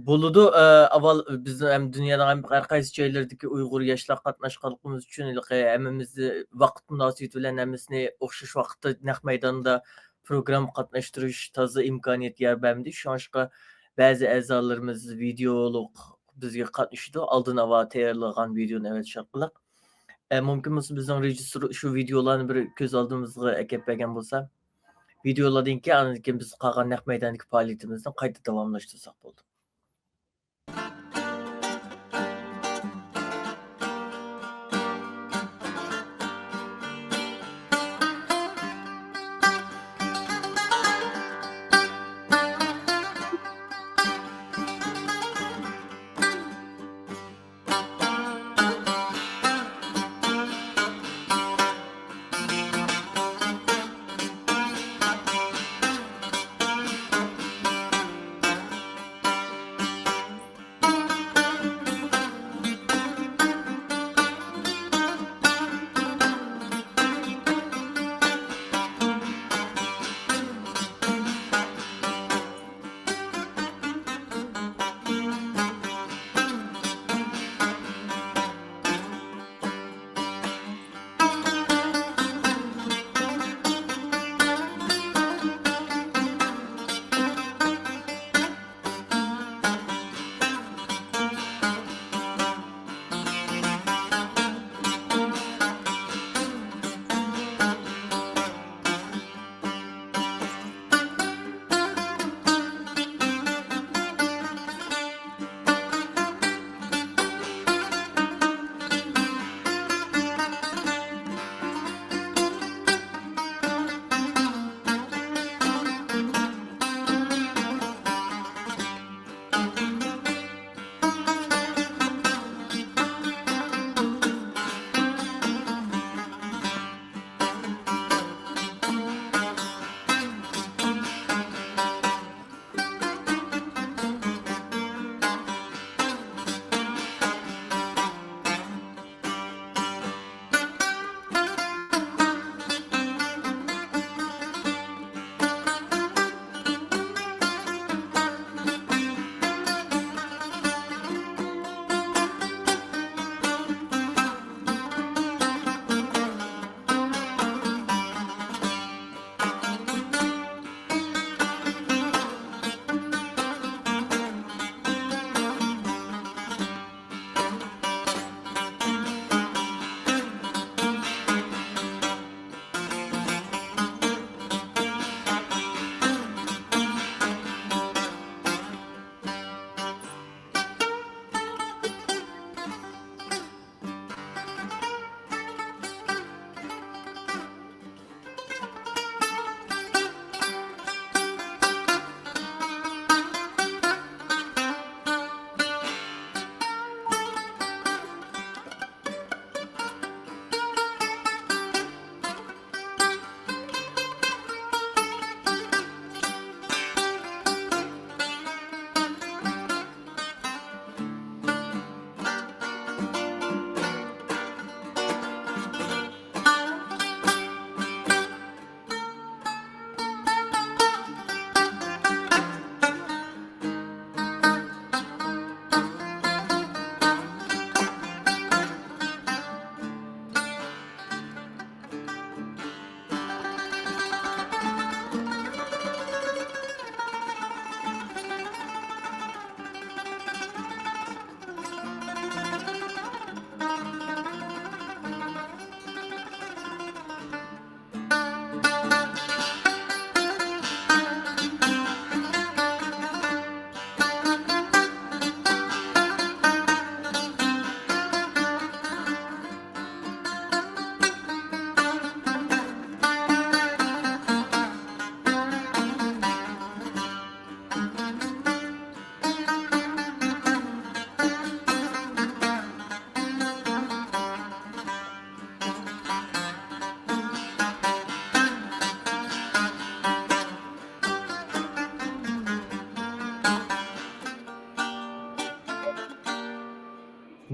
بولىدۇ. ئە، ئاۋۋال بىزنىڭ ھەم دۇنيانىڭ ھەم ھەر قايسى جايلىرىدىكى ئۇيغۇر ياشلار قاتناشقانلىقىمىز ئۈچۈن ھېلىقى ھەممىمىزنى ۋاقىت مۇناسىۋىتى بىلەن ھەممىسىنى ئوخشاش ۋاقىتتا نەق مەيداندا پروگرامما قاتناشتۇرۇش تازا ئىمكانىيەت يار بەرمىدى. شۇڭلاشقا بەزى ئەزالىرىمىز ۋىدېئولۇق بىزگە قاتنىشىدۇ. ئالدىن ئاۋۋال تەييارلىغان ۋىدېئونى ئەۋەتىش ئارقىلىق. ئە، مۇمكىن بولسا بىزنىڭ رېژىسسور شۇ ۋىدېئولارنى بىر كۆز ئالدىمىزغا ئەكەپ بەرگەن بولسا، ۋىدېئولاردىن كېيىن، ئاندىن كېيىن بىز قالغان نەق مەيداندىكى پائالىيىتىمىزنى قايتا داۋاملاشتۇرساق بولىدۇ.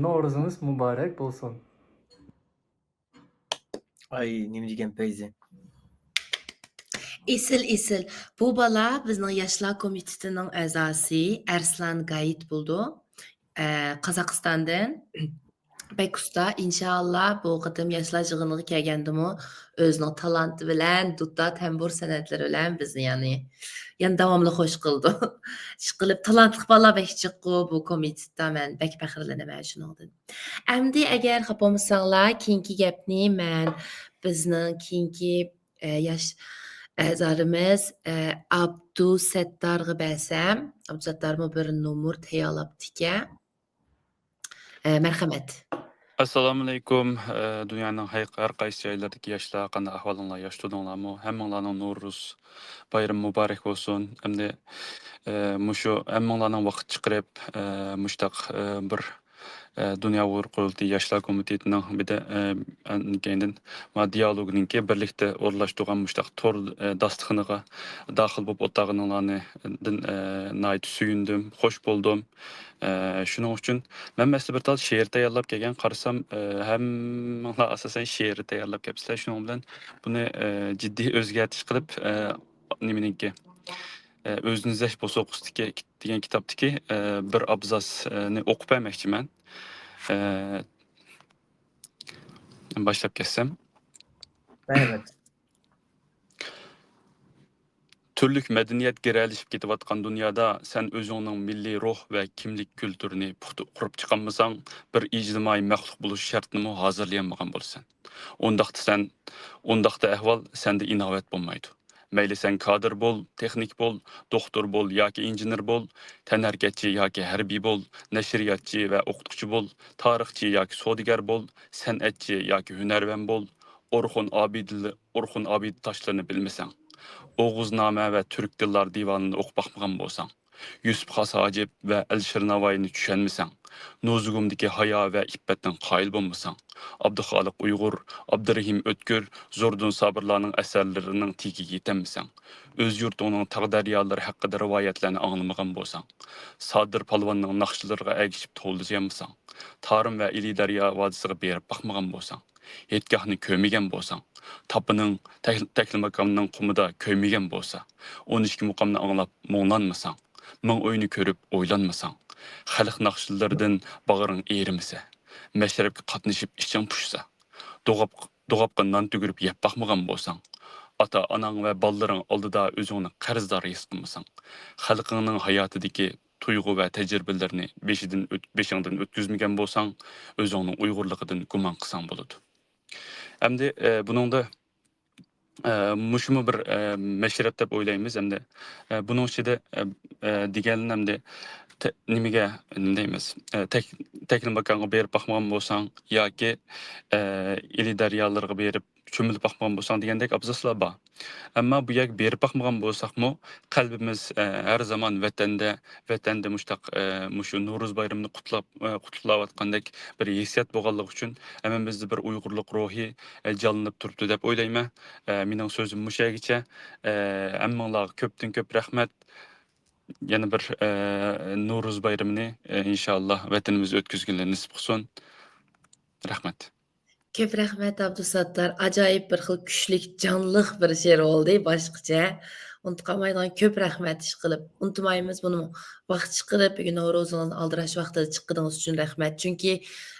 نورۇزىڭىز مۇبارەك بولسۇن. ئاي، نېمە دېگەن پەيزى. ئېسىل، ئېسىل. بۇ بالا بىزنىڭ ياشلار كومىتېتىنىڭ ئەزاسى ئەرسلان گايىت بولىدۇ. ئە، قازاقىستاندىن. بەك ئۇستا. ئىنشائاللا، بۇ قېتىم ياشلار يىغىنىغا كەلگەندىمۇ ئۆزىنىڭ تالانتى بىلەن، دۇتار، تەمبۇر سەنئەتلىرى بىلەن بىزنى، يەنى، يەنە داۋاملىق خوش قىلىدۇ. ئىشقىلىپ، تالانتلىق بالىلار بەك جىققۇ بۇ كومىتېتتا. مەن بەك پەخىرلىنىمەن شۇنىڭدىن. ئەمدى ئەگەر خاپا بولمىساڭلار، كېيىنكى گەپنى مەن بىزنىڭ كېيىنكى، ئە، ياش ئەزالىرىمىز، ئە، ئابدۇسەتتارغا بەرسەم، ئابدۇسەتتارمۇ بىر نومۇر تەييارلاپتىكەن. ئە، مەرھەمەت. ئەسسالامۇئەلەيكۇم. ئە، دۇنيانىڭ ھەي-، ھەر قايسى جايلىرىدىكى ياشلار، قانداق ئەھۋالىڭلار؟ ياخشى تۇردۇڭلارمۇ؟ ھەممىڭلارنىڭ نورۇز بايرىمى مۇبارەك بولسۇن. ئەمدى، ئە، مۇشۇ ھەممىڭلارنىڭ ۋاقىت چىقىرىپ، ئە، مۇشتاق، ئە، بىر، ئە، دۇنيا ئۇيغۇر قۇرۇلتىيى ياشلار كومىتېتىنىڭ بىر دە-، ئە، ئەن-، كەينىدىن ما دىيالوگنىڭكى بىرلىكتە ئورۇنلاشتۇرغان مۇشتاق تور، ئە، داستىخىنىغا داخىل بولۇپ ئولتۇرغىنىڭلاردىن، ئە، ناھايىتى سۆيۈندۈم، خوش بولدۇم. ئە، شۇنىڭ ئۈچۈن مەن مەسىلەن بىر تال شېئىر تەييارلاپ كەلگەن، قارىسام، ئە، ھەممىڭلار ئاساسەن شېئىر تەييارلاپ كەپسىلەر. شۇنىڭ بىلەن بۇنى، ئە، جىددىي ئۆزگەرتىش قىلىپ، ئە، نېمىنىڭكى، ئە، ئۆزىنى ئىزدەش بوسۇغىسىدىكى دېگەن كىتابتىكى، ئە، بىر ئابزاسنى ئوقۇپ بەرمەكچىمەن. ئە، باشلاپ كەتسەم. مەرھەمەت. تۈرلۈك مەدەنىيەت گىرەلىشىپ كېتىۋاتقان دۇنيادا سەن ئۆزۈڭنىڭ مىللىي روھ ۋە كىملىك كۈلتۈرىنى پۇختا قۇرۇپ چىقالمىساڭ، بىر ئىجتىمائىي مەخلۇق بولۇش شەرتىنىمۇ ھازىرلىيالمىغان بولىسەن. ئۇنداقتا سەن، ئۇنداقتا ئەھۋال سەندە ئىناۋەت بولمايدۇ. مەيلى سەن كادىر بول، تېخنىك بول، دوختۇر بول ياكى ئىنژېنېر بول، تەنھەرىكەتچى ياكى ھەربىي بول، نەشرىياتچى ۋە ئوقۇتقۇچى بول، تارىخچى ياكى سودىگەر بول، سەنئەتچى ياكى ھۈنەرۋەن بول، ئورخۇن ئابىدىلى-، ئورخۇن ئابىدە تاشلىرىنى بىلمىسەڭ، ئوغۇزنامە ۋە تۈرك تىللار دىۋانىنى ئوقۇپ باقمىغان بولساڭ، يۈسۈپ خاس ھاجىپ ۋە ئەلىشىر ناۋايىنى چۈشەنمىسەڭ، نوزۇگۇمدىكى ھايا ۋە ئىپپەتنىڭ قايىل بولمىساڭ، ئابدۇخالىق ئۇيغۇر، ئابدۇرېھىم ئۆتكۈر، زوردۇن سابىرلارنىڭ ئەسەرلىرىنىڭ تېگىگە يېتەلمىسەڭ، ئۆز يۇرتۇڭنىڭ تاغ دەريالىرى ھەققىدە رىۋايەتلەرنى ئاڭلىمىغان بولساڭ، سادىر پالۋاننىڭ ناخشىلىرىغا ئەگىشىپ توۋلىيالمىساڭ، تارىم ۋە ئىلى دەريا ۋادىسىغا بېرىپ باقمىغان بولساڭ، ھېيتگاھنى كۆرمىگەن بولساڭ، تاپىنىڭ، تەك-، تەكلىماكاننىڭ قۇمىدا كۆيمىگەن بولسا، ئون ئىككى مۇقامنى ئاڭلاپ مۇڭلانمىساڭ، مىڭ ئۆينى كۆرۈپ ئويلانمىساڭ، خەلق ناخشىلىرىدىن باغرىڭ ئېرىمىسە، مەشرەپكە قاتنىشىپ ئىچىڭ پۇشسا، دوغاپ-، دوغاپقا نان تۈگۈرۈپ يەپ باقمىغان بولساڭ، ئاتا-ئاناڭ ۋە بالىلىرىڭ ئالدىدا ئۆزۈڭنى قەرزدار ھېس قىلمىساڭ، خەلقىڭنىڭ ھاياتىدىكى تۇيغۇ ۋە تەجرىبىلىرىنى بېشىدىن ئۆت-، بېشىڭدىن ئۆتكۈزمىگەن بولساڭ، ئۆزۈڭنىڭ ئۇيغۇرلۇقىدىن گۇمان قىلساڭ بولىدۇ. ئەمدى، ئە، بۇنىڭدا، ئە، مۇشۇمۇ بىر، ئە، مەشرەپ دەپ ئويلايمىز. ئەمدى، ئە، بۇنىڭ ئىچىدە، ئە، ئە، دېگەن ئەمدى تە-، نېمىگە، نېمە دەيمىز، ئە، تەك-، تەكلىماكانغا بېرىپ باقمىغان بولساڭ ياكى، ئە، ئىلى دەريالىرىغا بېرىپ چۆمۈلۈپ باقمىغان بولساڭ دېگەندەك ئابزاسلار بار. ئەمما بۇ يەرگە بېرىپ باقمىغان بولساقمۇ، قەلبىمىز، ئە، ھەر زامان ۋەتەندە، ۋەتەندە مۇشتاق، ئە، مۇشۇ نورۇز بايرىمىنى قۇتلاپ، ئە، قۇتلۇقلاۋاتقاندەك بىر ھېسسىيات بولغانلىقى ئۈچۈن، ھەممىمىزدە بىر ئۇيغۇرلۇق روھى، ئە، جانلىنىپ تۇرۇپتۇ دەپ ئويلايمەن. ئە، مېنىڭ سۆزۈم مۇشۇ يەرگىچە. ئە، ھەممىڭلارغا كۆپتىن كۆپ رەھمەت. يەنە بىر، ئە، نورۇز بايرىمىنى، ئە، ئىنشائاللا ۋەتىنىمىزدە ئۆتكۈزگىلى نېسىپ قىلسۇن. رەھمەت. كۆپ رەھمەت، ئابدۇساتتار. ئاجايىپ بىر خىل كۈچلۈك، جانلىق بىر شېئىر بولدى، باشقىچە. ئۇنتۇپ قالمايدىغان كۆپ رەھمەت ئىشقىلىپ. ئۇنتۇمايمىز بۇنىمۇ. ۋاقىت چىقىرىپ، بۈگۈن نورۇزىڭىزنى ئالدىراش ۋاقتىدا چىققىنىڭىز ئۈچۈن رەھمەت. چۈنكى،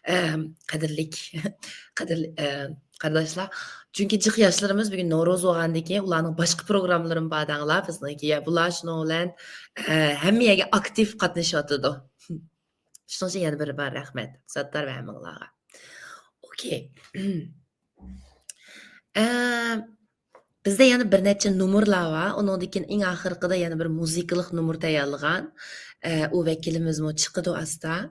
ئەم، قەدىرلىك، قەدىرلىك، ئە، قارداشلار، چۈنكى جىق ياشلىرىمىز بۈگۈن نورۇز بولغاندىكىن، ئۇلارنىڭ باشقا پروگراممىلىرىمۇ بار دەڭلار، بىزنىڭكى. يا، بۇلار شۇنىڭ بىلەن، ئە، ھەممە يەرگە ئاكتىپ قاتنىشىۋاتىدۇ. شۇنىڭ ئۈچۈن يەنە بىر بار رەھمەت، ساتتار ۋە ھەممىڭلارغا. ئوكەي. ئە، بىزدە يەنە بىر نەچچە نومۇرلار بار. ئۇنىڭدىن كېيىن ئەڭ ئاخىرقىدا يەنە بىر مۇزىكىلىق نومۇر تەييارلىغان. ئە، ئۇ ۋەكىلىمىزمۇ چىقىدۇ ئاستا.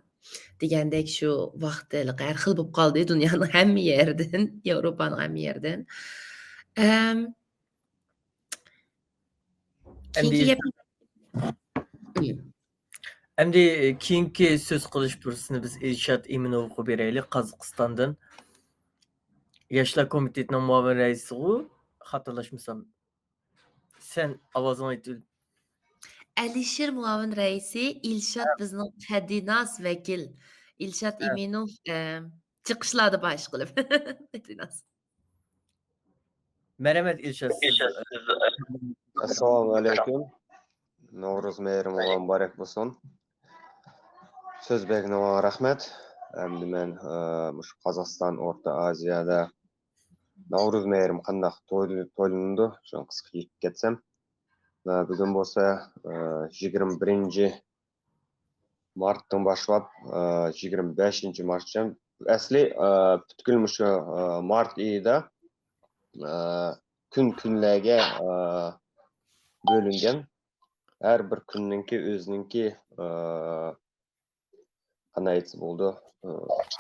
دېگەندەك شۇ ۋاقىت ھېلىقى ھەر خىل بولۇپ قالدى دۇنيانىڭ ھەممە يېرىدىن، ياۋروپانىڭ ھەممە يېرىدىن. ئەم، كېيىنكى ئەمدى گەپ. ئەمدى كېيىنكى سۆز قىلىش پۇرسىتىنى بىز ئىلشات ئىمىنوۋغا بېرەيلى، قازاقىستاندىن. ياشلار كومىتېتىنىڭ مۇئاۋىن رەئىسىغۇ، خاتالاشمىسام. سەن ئاۋازىڭ ئېيتىۋېل. ئەلىشىر مۇئاۋىن رەئىسى، ئىلشات بىزنىڭ قەدىناس ۋەكىل. ئىلشات ئىمىنوف، ئە، چىقىشلاردا بار ئىشقىلىپ. دىناز. مەرھەمەت ئىلشات، سىز ئەسسالامۇ ئەلەيكۇم. نورۇز مېھرىمىڭلار مۇبارەك بولسۇن. سۆز بەرگىنىڭلارغا رەھمەت. ئەمدى مەن، ئە، مۇشۇ قازاقىستان، ئورتا ئازىيادا نورۇز مېھرىم قانداق توي-، تويلىنىدۇ، شۇنى قىسقىچە ئېيتىپ كەتسەم. ئە، بۈگۈن بولسا، ئە، يىگىرمە بىرىنچى مارتتىن باشلاپ، ئە، يىگىرمە بەشىنچى مارتقىچە. ئەسلى، ئە، پۈتكۈل مۇشۇ، ئە، مارت ئېيىدا، ئە، كۈن كۈنلەرگە، ئە، بۆلۈنگەن. ھەر بىر كۈننىڭكى ئۆزىنىڭكى، ئە، قانداق ئېيتسا بولىدۇ؟ ئە،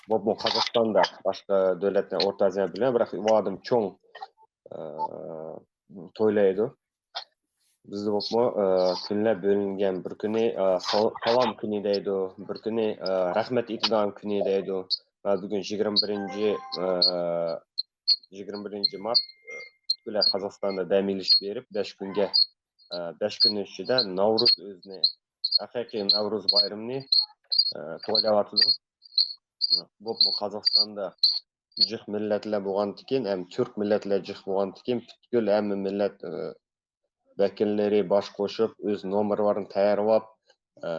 بولۇپمۇ قازاقىستاندا، باشقا دۆلەتلەر، ئورتا ئازىيا بىلەن، بىراق ئۇلاردا چوڭ، ئە، تويلايدۇ. بىزدە بولۇپمۇ، ئە، كۈنلەر بۆلۈنگەن. بىر كۈنى، ئە، سال-، سالام كۈنى دەيدۇ، بىر كۈنى، ئە، رەھمەت ئېيتىدىغان كۈنى دەيدۇ. ۋە بۈگۈن يىگىرمە بىرىنچى، ئە، يىگىرمە بىرىنچى مارت، ئە، پۈتكۈل قازاقىستاندا دەم ئېلىش بېرىپ، بەش كۈنگە، ئە، بەش كۈننىڭ ئىچىدە ناۋرۇز ئۆزىنى، ھەقىقىي ناۋرۇز بايرىمىنى، ئە، تويلاۋاتىدۇ. بولۇپمۇ قازاقىستاندا جىق مىللەتلەر بولغاندىكىن، ھەم تۈرك مىللەتلەر جىق بولغاندىكىن، پۈتكۈل ھەممە مىللەت، ئە، ۋەكىللىرى باش قوشۇپ، ئۆز نومۇرلىرىنى تەييارلاپ، ئە،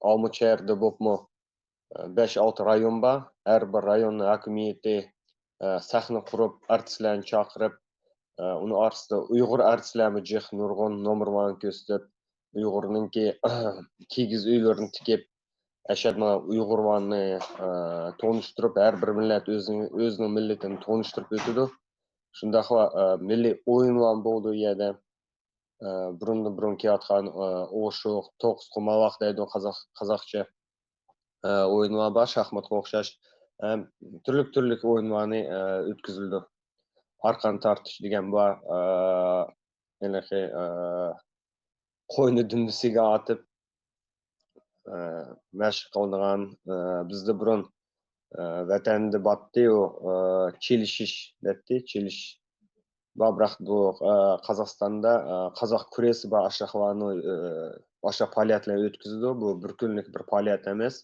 ئالمۇچەردە بولۇپمۇ، ئە، بەش-ئالتە رايون بار. ھەر بىر رايوننىڭ ھاكىمىيىتى، ئە، سەھنە قۇرۇپ، ئارتىسلارنى چاقىرىپ، ئە، ئۇنىڭ ئارىسىدا ئۇيغۇر ئارتىسلارمۇ جىق نۇرغۇن نومۇرلارنى كۆرسىتىپ، ئۇيغۇرنىڭكى كىگىز ئۆيلىرىنى تىكىپ، ئەشەددىي ئۇيغۇرلارنى، ئە، تونۇشتۇرۇپ، ھەر بىر مىللەت ئۆزىنىڭ، ئۆزىنىڭ مىللىتىنى تونۇشتۇرۇپ ئۆتىدۇ. شۇنداقلا، ئە، مىللىي ئويۇنلار بولىدۇ ئۇ يەردە. ئە، بۇرۇندىن بۇرۇن كېلىۋاتقان، ئە، ئوشۇق، توققۇز قۇمالاق دەيدۇ قازاق-، قازاقچە. ئە، ئويۇنلار بار، شاھماتقا ئوخشاش. ھەم تۈرلۈك-تۈرلۈك ئويۇنلارنى، ئە، ئۆتكۈزۈلىدۇ. ئارقان تارتىش دېگەن بار، ئە، ھېلىقى، ئە، قوينى دۈمبىسىگە ئاتىپ، ئە، مەشىق قىلىدىغان، ئە، بىزدە بۇرۇن، ئە، ۋەتەندە باتتى ئۇ، ئە، چېلىشىش دەتتى، چېلىش. بار، بىراق بۇ، ئە، قازاقىستاندا، ئە، قازاق كۈرەشى بار، ئاشۇ، ئە، ئاشۇ پائالىيەتلەرنى ئۆتكۈزىدۇ. بۇ بىر كۈنلۈك بىر پائالىيەت ئەمەس.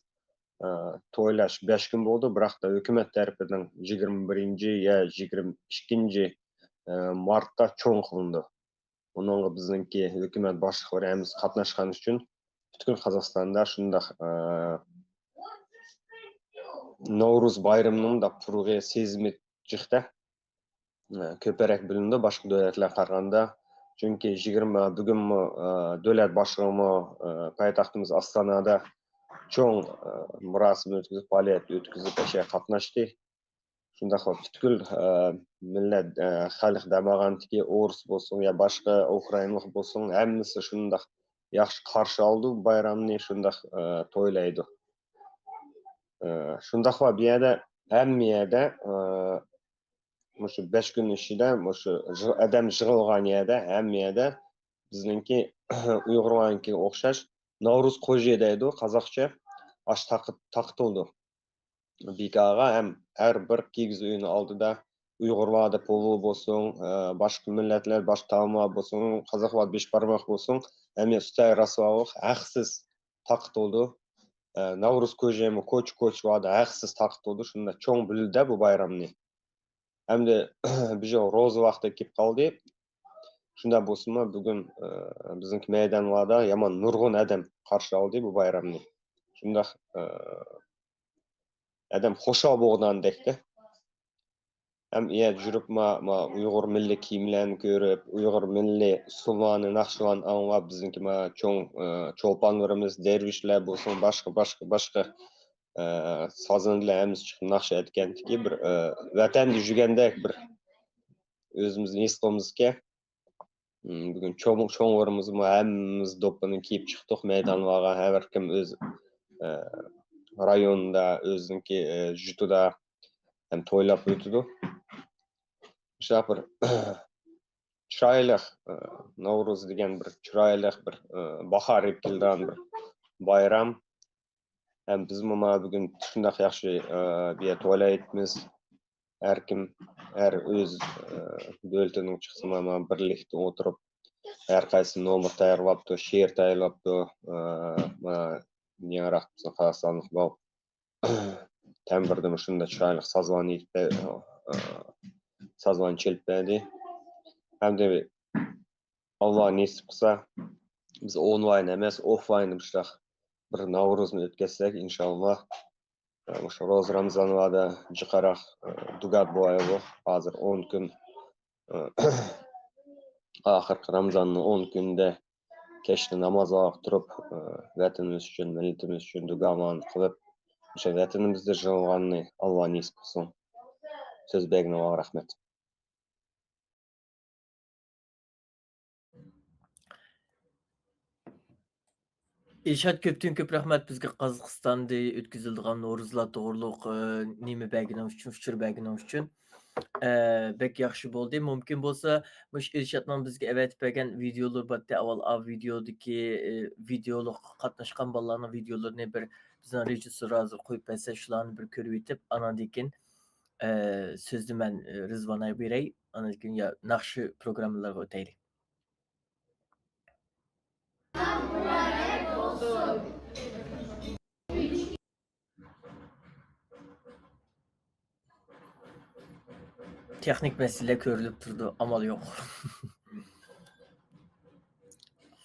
ئە، تويلاش بەش كۈن بولىدۇ، بىراق ھۆكۈمەت تەرىپىدىن يىگىرمە بىرىنچى يا يىگىرمە ئىككىنچى، ئە، مارتتا چوڭ قىلىنىدۇ. ئۇنىڭغا بىزنىڭكى ھۆكۈمەت باشلىقلىرى ھەممىسى قاتناشقان ئۈچۈن پۈتكۈل قازاقىستاندا شۇنداق، ئە، نورۇز بايرىمىنىڭ مۇنداق پۇرىقى سېزىملىك جىقتە، ئە، كۆپرەك بىلىنىدۇ باشقا دۆلەتلەرگە قارىغاندا. چۈنكى يىگىرمە، بۈگۈنمۇ، ئە، دۆلەت باشلىقىمۇ، ئە، پايتەختىمىز ئاستانادا چوڭ، ئە، مۇراسىم ئۆتكۈزۈپ، پائالىيەت ئۆتكۈزۈپ، ئەشەگە قاتناشتى. شۇنداقلا پۈتكۈل، ئە، مىللەت، ئە، خەلق دەمالغاندىكى ئورۇس بولسۇن يا باشقا ئۇكرائىنلىق بولسۇن، ھەممىسى شۇنداق ياخشى قارشى ئالىدۇ بايرامنى، شۇنداق، ئە، تويلايدۇ. ئە، شۇنداقلا بۇ يەردە، ھەممە يەردە، ئە، مۇشۇ بەش كۈن ئىچىدە مۇشۇ يىغ-، ئادەم يىغىلغان يەردە، ھەممە يەردە بىزنىڭكى ئۇيغۇرلارنىڭكىگە ئوخشاش نورۇز كوجى دەيدۇ قازاقچە، ئاش تاقىت-، تاقىتىلىدۇ. بىكارغا ھەم ھەر بىر كىگىز ئۆينىڭ ئالدىدا ئۇيغۇرلاردا پولۇ بولسۇن، ئە، باشقا مىللەتلەر، باشقا تائاملار بولسۇن، قازاقلار بەش بارماق بولسۇن، ھەممە ئۈستەل راسۋالىق ھەقسىز تاقىتىلىدۇ. ئە، نورۇز كوجىمۇ كوچا-كوچىلاردا ھەقسىز تاقىتىلىدۇ. شۇنداق چوڭ بىلدى بۇ بايرامنى. ئەمدى بىر روزا ۋاقتى كېلىپ قالدى. شۇنداق بولسىمۇ، بۈگۈن، ئە، بىزنىڭكى مەيدانلاردا يامان نۇرغۇن ئادەم قارشى ئالدى بۇ بايرامنى. شۇنداق، ئە، ئادەم خۇشال بولغىنىدەكتە. ھەم ئۇ يەردە يۈرۈپ، ما، ما ئۇيغۇر مىللىي كىيىملەرنى كۆرۈپ، ئۇيغۇر مىللىي ئۇسسۇللارنى، ناخشىلارنى ئاڭلاپ، بىزنىڭكى ما چوڭ، ئە، چولپانلىرىمىز، دەرۋىشلەر بولسۇن، باشقا، باشقا، باشقا، ئە، سازەندىلەر ھەممىسى چىقىپ ناخشا ئېيتكەندىكى بىر، ئە، ۋەتەندە يۈرگەندەك بىر ئۆزىمىزنى ھېس قىلىمىزكەن. بۈگۈن چوڭ، چوڭلىرىمىزمۇ ھەممىمىز دوپپىنى كىيىپ چىقتۇق مەيدانلارغا. ھەر كىم ئۆز، ئە، رايونىدا، ئۆزىنىڭكى، ئە، يۇرتىدا ھەم تويلاپ ئۆتىدۇ. شۇنداق بىر چىرايلىق، ئە، نورۇز دېگەن بىر چىرايلىق بىر، ئە، باھار ئېلىپ كېلىدىغان بىر بايرام. ھەم بىزمۇ مانا بۈگۈن شۇنداق ياخشى، ئە، بىر يەردە تويلايتتىمىز. ھەر كىم، ھەر ئۆز، ئە، دۆلىتىنىڭ چىقسىمۇ مانا بىرلىكتە ئولتۇرۇپ، ھەر قايسى نومۇر تەييارلاپتۇ، شېئىر تەييارلاپتۇ. ئە، مانا يېڭىراق بىزنىڭ قازاقىستانلىق بولۇپ، تەمبۇردىن شۇنداق چىرايلىق سازلارنى ئېيتىپ بە-، ئە، سازلارنى چېلىپ بەردى. ھەمدە ئاللا نېسىپ قىلسا، بىز ئونلاين ئەمەس، ئوفلاين مۇشۇنداق بىر ناۋرۇزنى ئۆتكۈزسەك، ئىنشاللا، ئە، مۇشۇ روزا رامزانلاردا جىقراق، ئە، دۇگات بولايلۇق. ھازىر ئون كۈن، ئە، ئاخىرقى رامزاننىڭ ئون كۈنىدە كەچتە نامازغا تۇرۇپ، ئە، ۋەتىنىمىز ئۈچۈن، مىللىتىمىز ئۈچۈن دۇگالارنى قىلىپ، مۇشۇ ۋەتىنىمىزدە يىغىلغاننى ئاللا نېسىپ قىلسۇن. سۆز بەرگىنىڭلارغا رەھمەت. ئىلشات، كۆپتىن كۆپ رەھمەت بىزگە قازاقىستاندا ئۆتكۈزۈلىدىغان نورۇزلار توغرۇلۇق، ئە، نېمە بەرگىنىڭ ئۈچۈن، ئۇچۇر بەرگىنىڭ ئۈچۈن. ئە، بەك ياخشى بولدى. مۇمكىن بولسا، مۇشۇ ئىلشاتنىڭ بىزگە ئەۋەتىپ بەرگەن ۋىدېئولىرى بارتتى، ئاۋۋال ئا ۋىدېئودىكى، ئە، ۋىدېئولۇق قاتناشقان بالىلارنىڭ ۋىدېئولىرىنى بىر بىزنىڭ رېژىسسور ھازىر قويۇپ بەرسە، شۇلارنى بىر كۆرۈۋېتىپ، ئاناندىن كېيىن، ئە، سۆزنى مەن، ئە، رىزۋاناغا بېرەي. ئاناندىن كېيىن يا ناخشا پروگراممىلىرىغا ئۆتەيلى. تېخنىك مەسىلە كۆرۈلۈپ تۇرىدۇ، ئامال يوق.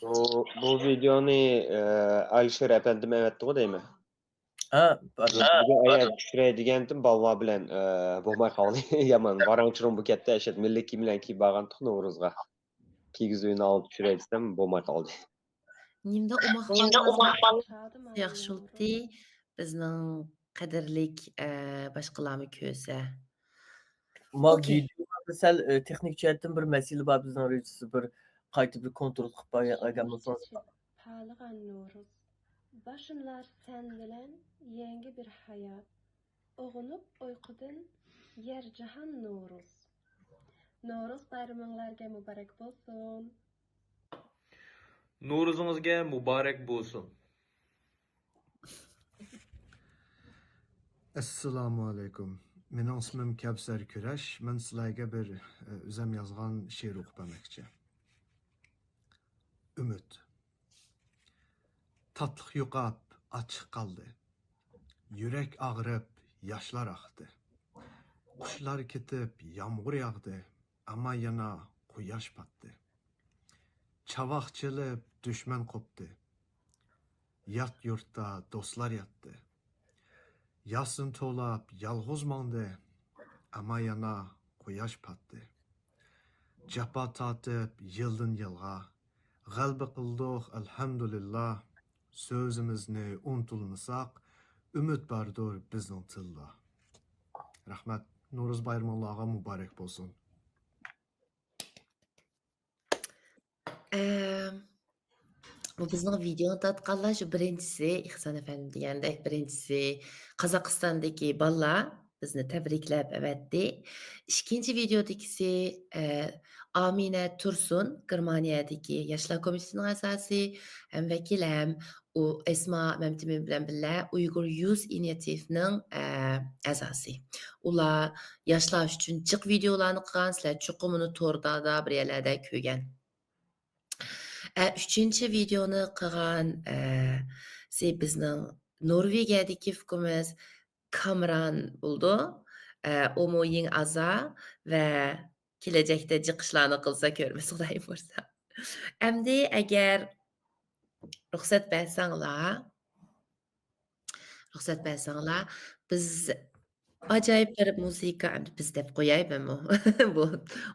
بۇ، بۇ ۋىدېئونى، ئە، ئالىشىر ئەپەندىم ئەۋەتتىغۇ دەيمەن. ھە، بارلىق. بۈگۈن ئەگەر چۈشۈرەي دېگەنتىم، بالىلار بىلەن، ئە، بولماي قالدى. يامان، ۋاراڭ-چۇرۇڭ بولۇپ كەتتى. ئەشەت مىللىي كىيىملەرنى كىيىپ بارغانتۇق نورۇزغا. كىيگۈزۈۋىنى ئالدى چۈشۈرەي دېسەم، بولماي قالدى. نېمىدە ئوماق بالىلار ياخشى بولۇپتى، بىزنىڭ قەدىرلىك، ئە، باشقىلارمۇ كۆرسە. ما ئوكەي. ۋىدېولاردا سەل، ئە، تېخنىك جەھەتتىن بىر مەسىلە بار، بىزنىڭ رېژىسسور بىر قايتا بىر كونترول قىلىپ بەرگەن بولسىڭىز. پارلىغان نورۇز، باشلىنار سەن بىلەن يېڭى بىر ھايات. ئويغىنىپ ئۇيقۇدىن يەر جاھان نورۇز. نورۇز بايرىمىڭلارغا مۇبارەك بولسۇن. نورۇزىڭىزگە مۇبارەك بولسۇن. ئەسسالامۇ ئەلەيكۇم. مېنىڭ ئىسمىم كەۋسەر كۈرەش. مەن سىلەرگە بىر، ئە، ئۆزەم يازغان شېئىر ئوقۇپ بەرمەكچى. ئۈمىد. تاتلىق يوقاپ، ئاچچىق قالدى. يۈرەك ئاغرىپ، ياشلار ئاقتى. قۇشلار كېتىپ، يامغۇر ياغدى. ئەمما يەنە قۇياش پاتتى. چاۋاك چېلىپ، دۈشمەن قوپتى. يات يۇرتتا دوستلار ياتتى. ياسىن توۋلاپ، يالغۇز ماڭدى. ئەمما يەنە قۇياش پاتتى. جاپا تارتىپ، يىلدىن يىلغا. غەلىبە قىلدۇق، ئەلھەمدۇلىللا. سۆزىمىزنى ئۇنتۇلمىساق، ئۈمىد باردۇر بىزنىڭ تىلدا. رەھمەت. نورۇز بايرىمىڭلارغا مۇبارەك بولسۇن. ئەم، بۇ بىزنىڭ ۋىدېئونى تارتقانلار شۇ بىرىنچىسى، ئېھسان ئەپەندى دېگەندەك، بىرىنچىسى قازاقىستاندىكى بالىلار بىزنى تەبرىكلەپ ئەۋەتتى. ئىككىنچى ۋىدېئودىكىسى، ئە، ئامىنە تۇرسۇن، گېرمانىيەدىكى ياشلار كومىتېتىنىڭ ئەزاسى ھەم ۋەكىل ھەم ئۇ ئەسما مەمتىمىن بىلەن بىللە ئۇيغۇر يۇز ئىنىشىياتىۋنىڭ، ئە، ئەزاسى. ئۇلار ياشلار ئۈچۈن جىق ۋىدېئولارنى قىلغان، سىلەر چوقۇم ئۇنى توردا بىر يەرلەردە كۆرگەن. ئە، ئۈچىنچى ۋىدېئونى قىلغان، ئە، سى بىزنىڭ نورۋېگىيەدىكى ئۇكىمىز كامران بولىدۇ. ئە، ئۇمۇ يېڭى ئەزا ۋە كېلەچەكتە جىق ئىشلارنى قىلسا كۆرىمىز، خۇدايىم بۇيرۇسا. ئەمدى ئەگەر رۇخسەت بەرسەڭلار، رۇخسەت بەرسەڭلار، بىز ئاجايىپ بىر مۇزىكا، ئەمدى بىز دەپ قوياي مەنمۇ. بۇ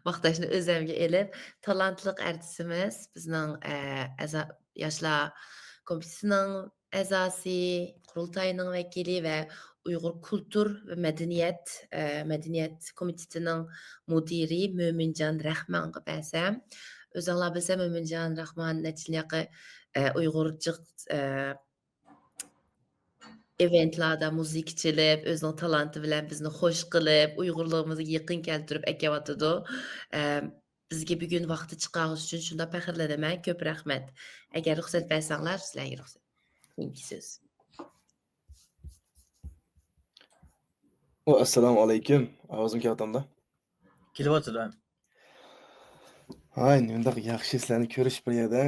ماختاشنى ئۆزەمگە ئېلىپ، تالانتلىق ئارتىسىمىز، بىزنىڭ، ئە، ئەزا-، ياشلار كومىتېتىنىڭ ئەزاسى، قۇرۇلتاينىڭ ۋەكىلى ۋە ئۇيغۇر كۇلتۇر ۋە مەدەنىيەت، ئە، مەدەنىيەت كومىتېتىنىڭ مۇدىرى مۆمىنجان رەھمانغا بەرسەم، ئۆزۈڭلار بىلسە، مۆمىنجان رەھمان نەچچە يىل ياقى، ئە، ئۇيغۇرچە، ئە، ئېۋېنتلاردا مۇزىكا چېلىپ، ئۆزىنىڭ تالانتى بىلەن بىزنى خوش قىلىپ، ئۇيغۇرلۇقىمىزغا يېقىن كەلتۈرۈپ ئەكەۋاتىدۇ. ئە، بىزگە بۈگۈن ۋاقتى چىقارغىنى ئۈچۈن شۇنداق پەخىرلىنىمەن. كۆپ رەھمەت. ئەگەر رۇخسەت بەرسەڭلار، سىلەرگە رۇخسەت. كېيىنكى سۆز. ئەسسالامۇ ئەلەيكۇم. ئاۋازىم كېلىۋاتامدا؟ كېلىۋاتىدۇ. ھاي، نېمانداق ياخشى سىلەرنى كۆرۈش بىر يەردە.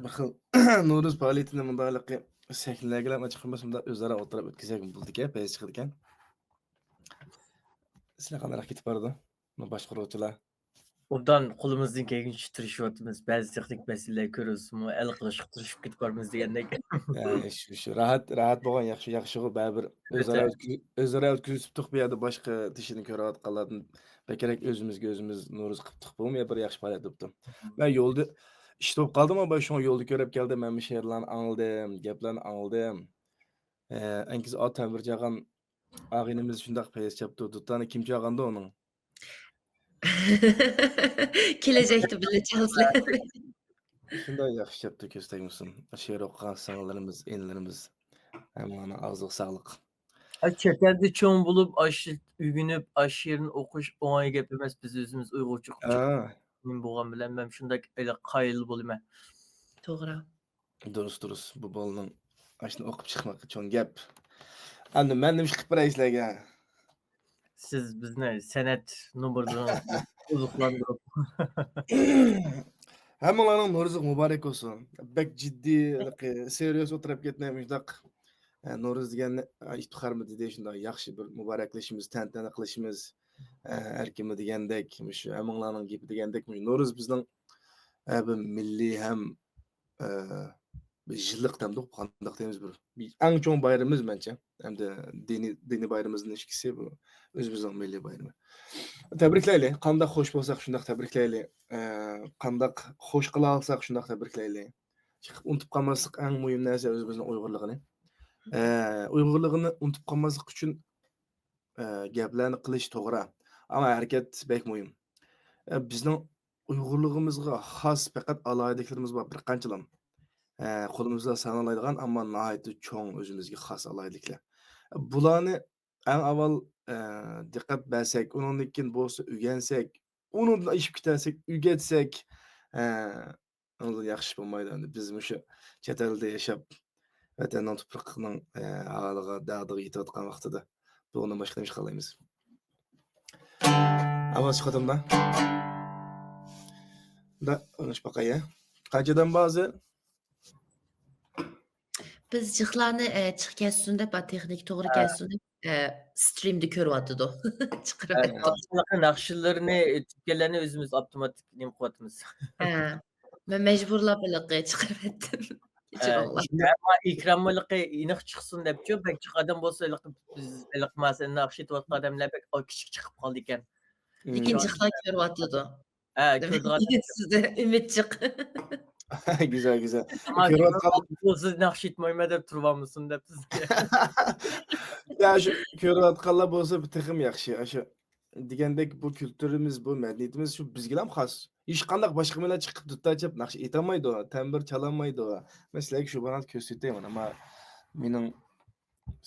بىر خىل نورۇز پائالىيىتىنى مۇنداقلىقى سەھنىلەرگىلا چىقمىسا، مۇنداق ئۆزئارا ئولتۇرۇپ ئۆتكۈزسەك بولىدىكەن، پەيز چىقىدىكەن. سىلەر قانداق كېتىپ بارىدۇ؟ بۇ باشقۇرغۇچىلار. ئوبدان قولىمىزدىن كەلگىنىچە تىرىشىۋاتىمىز. بەزى تېخنىك مەسىلىلەر كۆرۈلسىمۇ، ھەل قىلىشقا تىرىشىپ كېتىپ بارىمىز دېگەندەك. يا، شۇ، شۇ. راھەت، راھەت بولغان ياخشى، ياخشىغۇ، بەرىبىر ئۆزئارا ئۆتكۈز-، ئۆزئارا ئۆتكۈزۈپ تۇق، بۇ يەردە باشقا تىشىنى كۆرۈۋاتقانلاردىن بەكرەك ئۆزىمىزگە ئۆزىمىز نورۇز قىپتۇق. بۇمۇ بىر ياخشى پائالىيەت بوپتۇ. مەن يولدا ئىش بولۇپ قالدىمۇ، باي، شۇڭا يولدا كۆرۈپ كەلدىم. مەن مۇشۇ شېئىرلارنى ئاڭلىدىم، گەپلەرنى ئاڭلىدىم. ئە، ئەنكىز ئا تەمبۇر چالغان ئاغىنىمىز شۇنداق پەيز چاپتۇ. دۇتارنى كىم چالغاندۇ ئۇنىڭ؟ كېلەچەكتە بىللە چالسىلەر. شۇنداق ياخشى چاپتۇ، كۆز تەگمىسۇن. شېئىر ئوقۇغان سىڭىللىرىمىز، ئىنىلىرىمىز، ھەممىڭلارنىڭ ئاغزىغا ساغلىق. ئە، چەت ئەلدە چوڭ بولۇپ، ئاشۇ ئۆگىنىپ، ئاشۇ شېئىرنى ئوقۇش ئوڭاي گەپ ئەمەس. بىز ئۆزىمىز ئۇيغۇرچە ئوقۇش بولغان بىلەن مەن شۇنداق قايىل بولىمەن. توغرا. دۇرۇس، دۇرۇس. بۇ بالىنىڭ ئاشۇنى ئوقۇپ چىقمىقى چوڭ گەپ. ئەمدى مەن نېمە ئىش قىلىپ بېرەي سىلەرگە؟ سىز بىزنى سەنئەت نومۇرلىرىڭىز بىلەن ئوزۇقلاندۇرۇپ. ھەممىڭلارنىڭ نورۇزلۇق مۇبارەك بولسۇن. بەك جىددىي، سېريوز ئولتۇرۇپ كەتمەي مۇشۇنداق، ئە، نورۇز دېگەننى، ئە، ئىپتىخارمۇ دېدى، شۇنداق ياخشى بىر مۇبارەكلىشىمىز، تەنتەنە قىلىشىمىز، ئە، ئەركىنمۇ دېگەندەك، مۇشۇ ھەممىڭلارنىڭ گېپى دېگەندەك، مۇشۇ نورۇز بىزنىڭ، ئە، بىر مىللىي ھەم، ئە، بىر يىللىق دەمدۇق، قانداق دەيمىز، بىر، بىر ئەڭ چوڭ بايرىمىمىز مەنچە. ھەمدە دىنىي، دىنىي بايرىمىمىزدىن ئىككىسى بۇ ئۆزىمىزنىڭ مىللىي بايرىمى. تەبرىكلەيلى. قانداق خوش بولساق شۇنداق تەبرىكلەيلى. ئە، قانداق خوش قىلالىساق شۇنداق تەبرىكلەيلى. چىقىپ ئۇنتۇپ قالماسلىق ئەڭ مۇھىم نەرسە ئۆزىمىزنىڭ ئۇيغۇرلۇقىنى. ئە، ئۇيغۇرلۇقىنى ئۇنتۇپ قالماسلىق ئۈچۈن، ئە، گەپلەرنى قىلىش توغرا. ئەمما ھەرىكەت بەك مۇھىم. ئە، بىزنىڭ ئۇيغۇرلۇقىمىزغا خاس پەقەت ئالاھىدىلىكلىرىمىز بار بىر قانچىلام. ئە، قولىمىزدا سانالايدىغان، ئەمما ناھايىتى چوڭ ئۆزىمىزگە خاس ئالاھىدىلىكلەر. بۇلارنى ئەڭ ئاۋۋال، ئە، دىققەت بەرسەك، ئۇنىڭدىن كېيىن بولسا ئۆگەنسەك، ئۇنىڭدىن ئېشىپ كېتەرسەك، ئۆگەتسەك، ئە، ئۇنىڭدىن ياخشى ئىش بولمايدۇ. ئەمدى بىز مۇشۇ چەت ئەلدە ياشاپ، ۋەتەننىڭ تۇپرىقىنىڭ، ئە، ھالىغا، دەردىغا يېتىۋاتقان ۋاقتىدا بۇنىڭدىن باشقا نېمە ئىش قىلالايمىز؟ ئاۋاز چىقىۋاتامدا؟ دا، ئويناش باقاي، يا. قانچە ئادەم بار ھازىر؟ بىز جىقلارنى، ئە، چىق كەتسۇن دەپ، تېخنىكا توغرا كەلسۇن دەپ، ئە، سترىمدا كۆرۈۋاتىدۇ. چىقىرىۋەتتۇق. ناخشىلىرىنى تۈگەللەرنى ئۆزىمىز ئاپتوماتىك نېمە قىلىۋاتىمىز. ھە. مەن مەجبۇرلاپ ھېلىقى چىقىرىۋەتتىم. كەچۈرۈڭلار. ئەمما ئېكرانمۇ ھېلىقى ئېنىق چىقسۇن دەپچۇ، بەك جىق ئادەم بولسا ھېلىقى بىز ھېلىقى ماسەن ناخشا ئېيتىۋاتقان ئادەملەر بەك كىچىك چىقىپ قالىدىكەن. لېكىن جىقلار كۆرۈۋاتىدۇ. ھە، كۆرىدىغان. سىزدە ئۈمىد جىق. گۈزەل، گۈزەل. كۆرۈۋاتقان، بولسا ناخشا ئېيتمايمەن دەپ تۇرۇۋالمىسۇن دەپ سىزگە. يا، شۇ كۆرۈۋاتقانلار بولسا تېخىمۇ ياخشى. ئاشۇ دېگەندەك، بۇ كۈلتۈرىمىز، بۇ مەدەنىيىتىمىز شۇ بىزگىلا خاس. ھېچقانداق باشقا مىللەت چىقىپ دۇتار چېلىپ ناخشا ئېيتالمايدۇ، تەمبۇر چالالمايدۇ. مەن سىلەرگە شۇ بۇرنادا كۆرسىتەيمەن، ئەمما مېنىڭ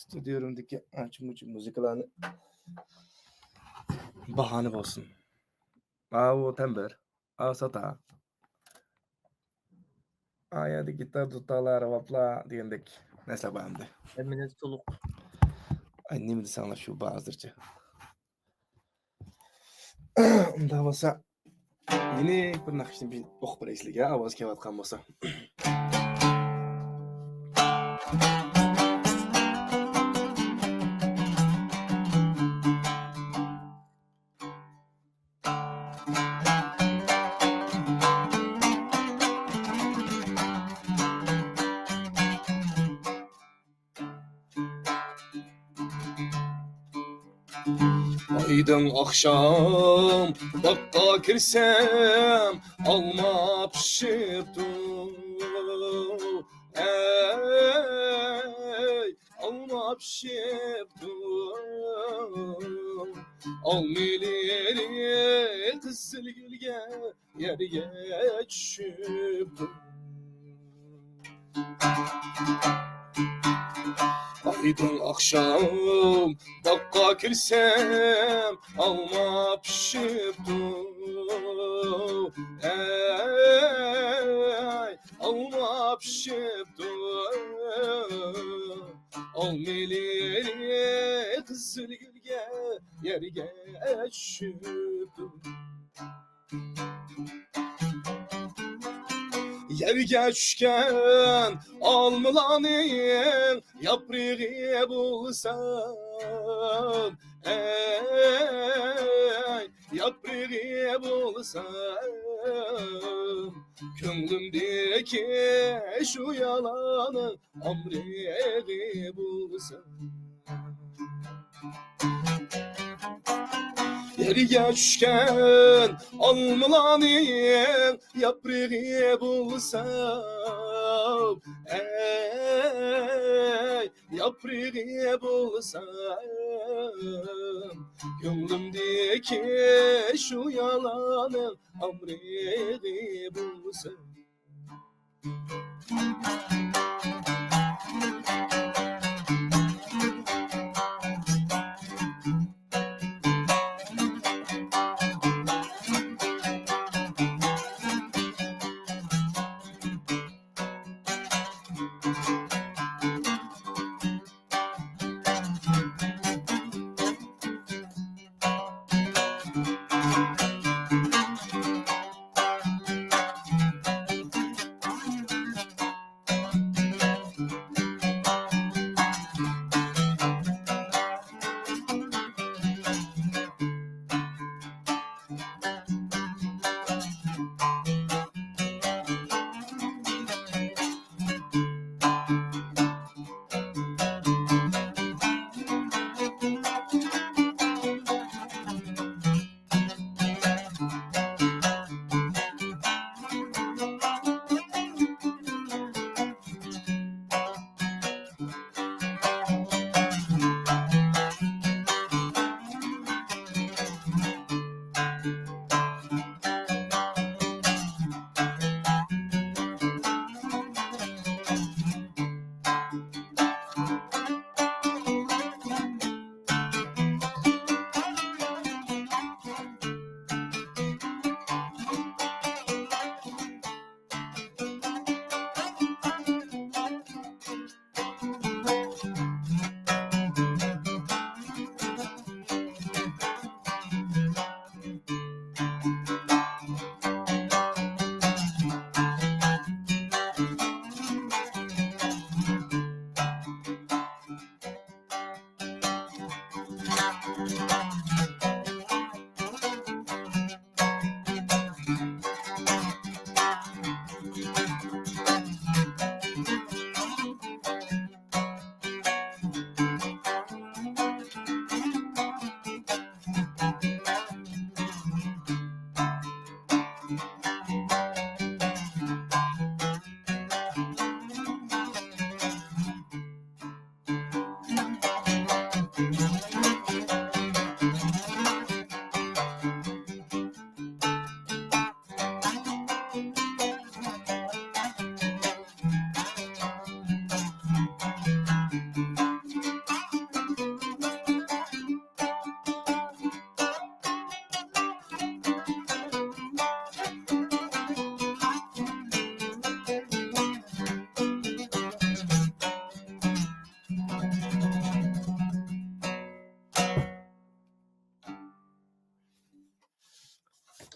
ستۇدىيە رۇمدىكى ئانچە-مۇنچە مۇزىكىلارنى باھانە بولسۇن. ئاۋۇ تەمبۇر، ئاۋۇ ساتا. ئا يەردە گىتار، دۇتارلار، رىۋابلار دېگەندەك نەرسىلەر بار ئەمدى. ھەممىنى تولۇق. ئاي، نېمە دېسەڭلار شۇ بار ھازىرچە. ئۇنداق بولسا، يەنە بىر ناخشىنى بىر ئوقۇپ بېرەي سىلەرگە، ئاۋاز كېلىۋاتقان بولسا. ئايدىڭ ئاخشام باغقا كىرسەم، ئالما پىشىپتۇ. ئەي، ئالما پىشىپتۇ. ئالمىلىرى قىزىل گۈلگە يەرگە چۈشۈپتۇ. ئايدىڭ ئاخشام باغقا كىرسەم، ئالما پىشىپتۇ. ھەي، ئالما پىشىپتۇ. ئالمىلىرى قىزىل گۈلگە يەرگە چۈشۈپتۇ. يەرگە چۈشكەن ئالمىلارنىڭ ياپرىقى بولسام، ئەي، ياپرىقى بولسام، كۆڭلۈمدىكى شۇ يالانىڭ ئامرىقى بولسام. يەرگە چۈشكەن ئالمىلارنىڭ ياپرىقى بولسام، ئەي، ياپرىقى بولسام، كۆڭلۈمدىكى شۇ يالانىڭ ئامرىقى بولسام.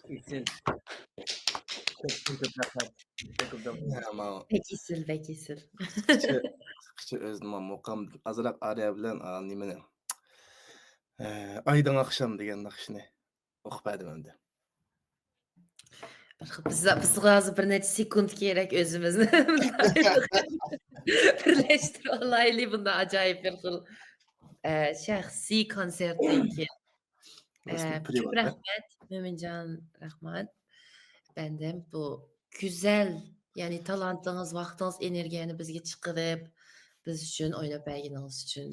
ئېسىل. كۆپ، كۆپ رەھمەت. كۆپ، كۆپ رەھمەت. يا، ماۋۇ بەك ئېسىل، بەك ئېسىل. قىسقىچە، قىسقىچە ئۆزىنىڭ مۇقام ئازراق ئارىيە بىلەن، ئا، نېمىنى، ئە، ئايدىڭ ئاخشام دېگەن ناخشىنى ئوقۇپ بەردىم ئەمدى. بىز، بىزگە ھازىر بىر نەچچە سېكۇنت كېرەك ئۆزىمىزنى بىرلەشتۈرۈپ ئالايلى بۇنداق ئاجايىپ بىر خىل، ئە، شەخسىي كونسېرتتىن كېيىن. ئە، كۆپ رەھمەت، مۆمىنجان، رەھمەت. ئەپەندىم، بۇ گۈزەل، يەنى تالانتىڭىز، ۋاقتىڭىز، ئېنېرگىيەنى بىزگە چىقىرىپ، بىز ئۈچۈن ئويناپ بەرگىنىڭىز ئۈچۈن،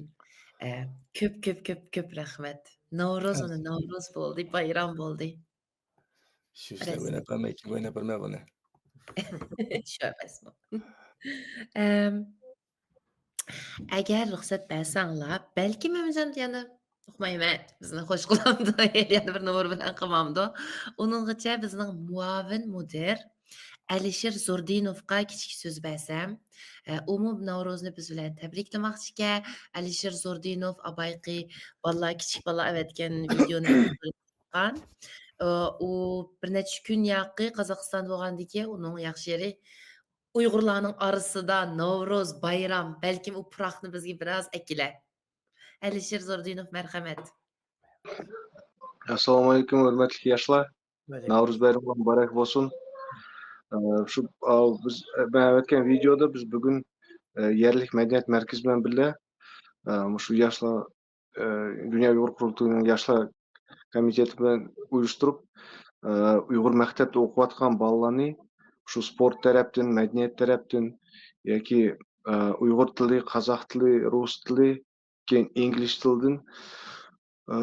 ئە، كۆپ، كۆپ، كۆپ، كۆپ رەھمەت. نورۇز، مانا، نورۇز بولدى، بايرام بولدى. شۇ ئىشلار ئويناپ بەرمەي، كىم ئويناپ بەرمەي بۇنى؟ شۇ ئەمەسمۇ؟ ئەم، ئەگەر رۇخسەت بەرسەڭلار، بەلكىم مەمجان يەنە ئۇقمايمەن، بىزنى خوش قىلامدۇ، يەنە بىر نومۇر بىلەن قىلمامدۇ؟ ئۇنىڭغىچە بىزنىڭ مۇئاۋىن مۇدىر ئەلىشىر زوردىنوفقا كىچىك سۆز بەرسەم، ئە، ئۇمۇ نەۋرۇزنى بىز بىلەن تەبرىكلىمەكچىكەن. ئەلىشىر زوردىنوف ئابايقى بالىلار، كىچىك بالىلار ئەۋەتكەن ۋىدېونى چىققان. ئۇ بىر نەچچە كۈن ياقى قازاقىستاندا بولغاندىكىن، ئۇنىڭ ياخشى يېرى ئۇيغۇرلارنىڭ ئارىسىدا نورۇز، بايرام، بەلكىم ئۇ پۇراقنى بىزگە بىراز ئەكىلە. ئەلىشىر زوردىنوف، مەرھەمەت. ئەسسالامۇئەلەيكۇم، ھۆرمەتلىك ياشلار. ناۋرۇز بايرىمىڭلار مۇبارەك بولسۇن. ئە، شۇ، ئا، بىز، ئە، مەن ئەۋەتكەن ۋىدېئودا بىز بۈگۈن، ئە، يەرلىك مەدەنىيەت مەركىزى بىلەن بىللە، ئە، مۇشۇ ياشلار، ئە، دۇنيا ئۇيغۇر قۇرۇلتىيىنىڭ ياشلار كومىتېتى بىلەن ئۇيۇشتۇرۇپ، ئە، ئۇيغۇر مەكتەپتە ئوقۇۋاتقان بالىلارنى شۇ سپورت تەرەپتىن، مەدەنىيەت تەرەپتىن ياكى، ئە، ئۇيغۇر تىلى، قازاق تىلى، رۇس تىلى، كېيىن ئىنگلىز تىلىدىن، ئە،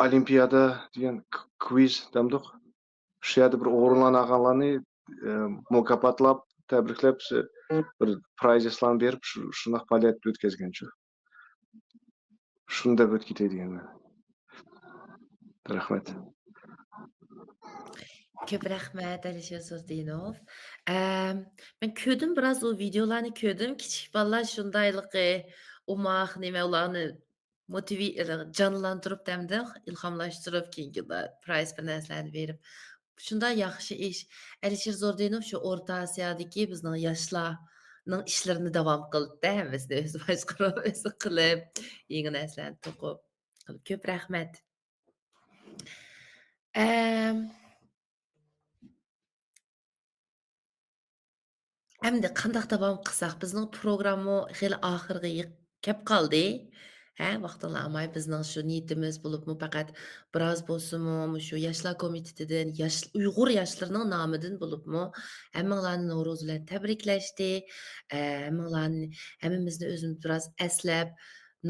ئولىمپىيادا دېگەن ك-، كۋىز دەمدۇق. شۇ يەردە بىر ئورۇنلانغانلارنى، ئە، مۇكاپاتلاپ، تەبرىكلەپ، شۇ بىر پرىزلارنى بېرىپ، شۇ، شۇنداق پائالىيەت ئۆتكۈزگەنچۇ. شۇنى دەپ ئۆتۈپ كېتەي دېگەن. رەھمەت. كۆپ رەھمەت، ئەلىشىر زوردىنوف. ئەم، مەن كۆردۈم، بىراز ئۇ ۋىدېئولارنى كۆردۈم. كىچىك بالىلار شۇندايلىقى ئوماق، نېمە، ئۇلارنى موتىۋى-، جانلاندۇرۇپ دەمدە ئىلھاملاشتۇرۇپ، كېيىنكى پرىز بىر نەرسىلەرنى بېرىپ. شۇنداق ياخشى ئىش. ئەلىشىر زوردىنوف شۇ ئورتا ئاسىيادىكى بىزنىڭ ياشلارنىڭ ئىشلىرىنى داۋام قىلدى، ھەممىسىنى ئۆزى باشقۇرۇپ، ئۆزى قىلىپ، يېڭى نەرسىلەرنى توقۇپ. كۆپ رەھمەت. ئەم، ئەمدى قانداق داۋام قىلساق، بىزنىڭ پروگراممۇ خېلى ئاخىرىغا يېق-، كەپ قالدى. ھە، ۋاقتىڭلار ئالماي، بىزنىڭ شۇ نىيىتىمىز بولۇپمۇ، پەقەت بىراز بولسىمۇ، مۇشۇ ياشلار كومىتېتىدىن، ياش، ئۇيغۇر ياشلىرىنىڭ نامىدىن بولۇپمۇ، ھەممىڭلارنى نورۇز بىلەن تەبرىكلەشتى. ئە، ھەممىڭلارنى، ھەممىمىزنى ئۆزىمىز بىراز ئەسلەپ،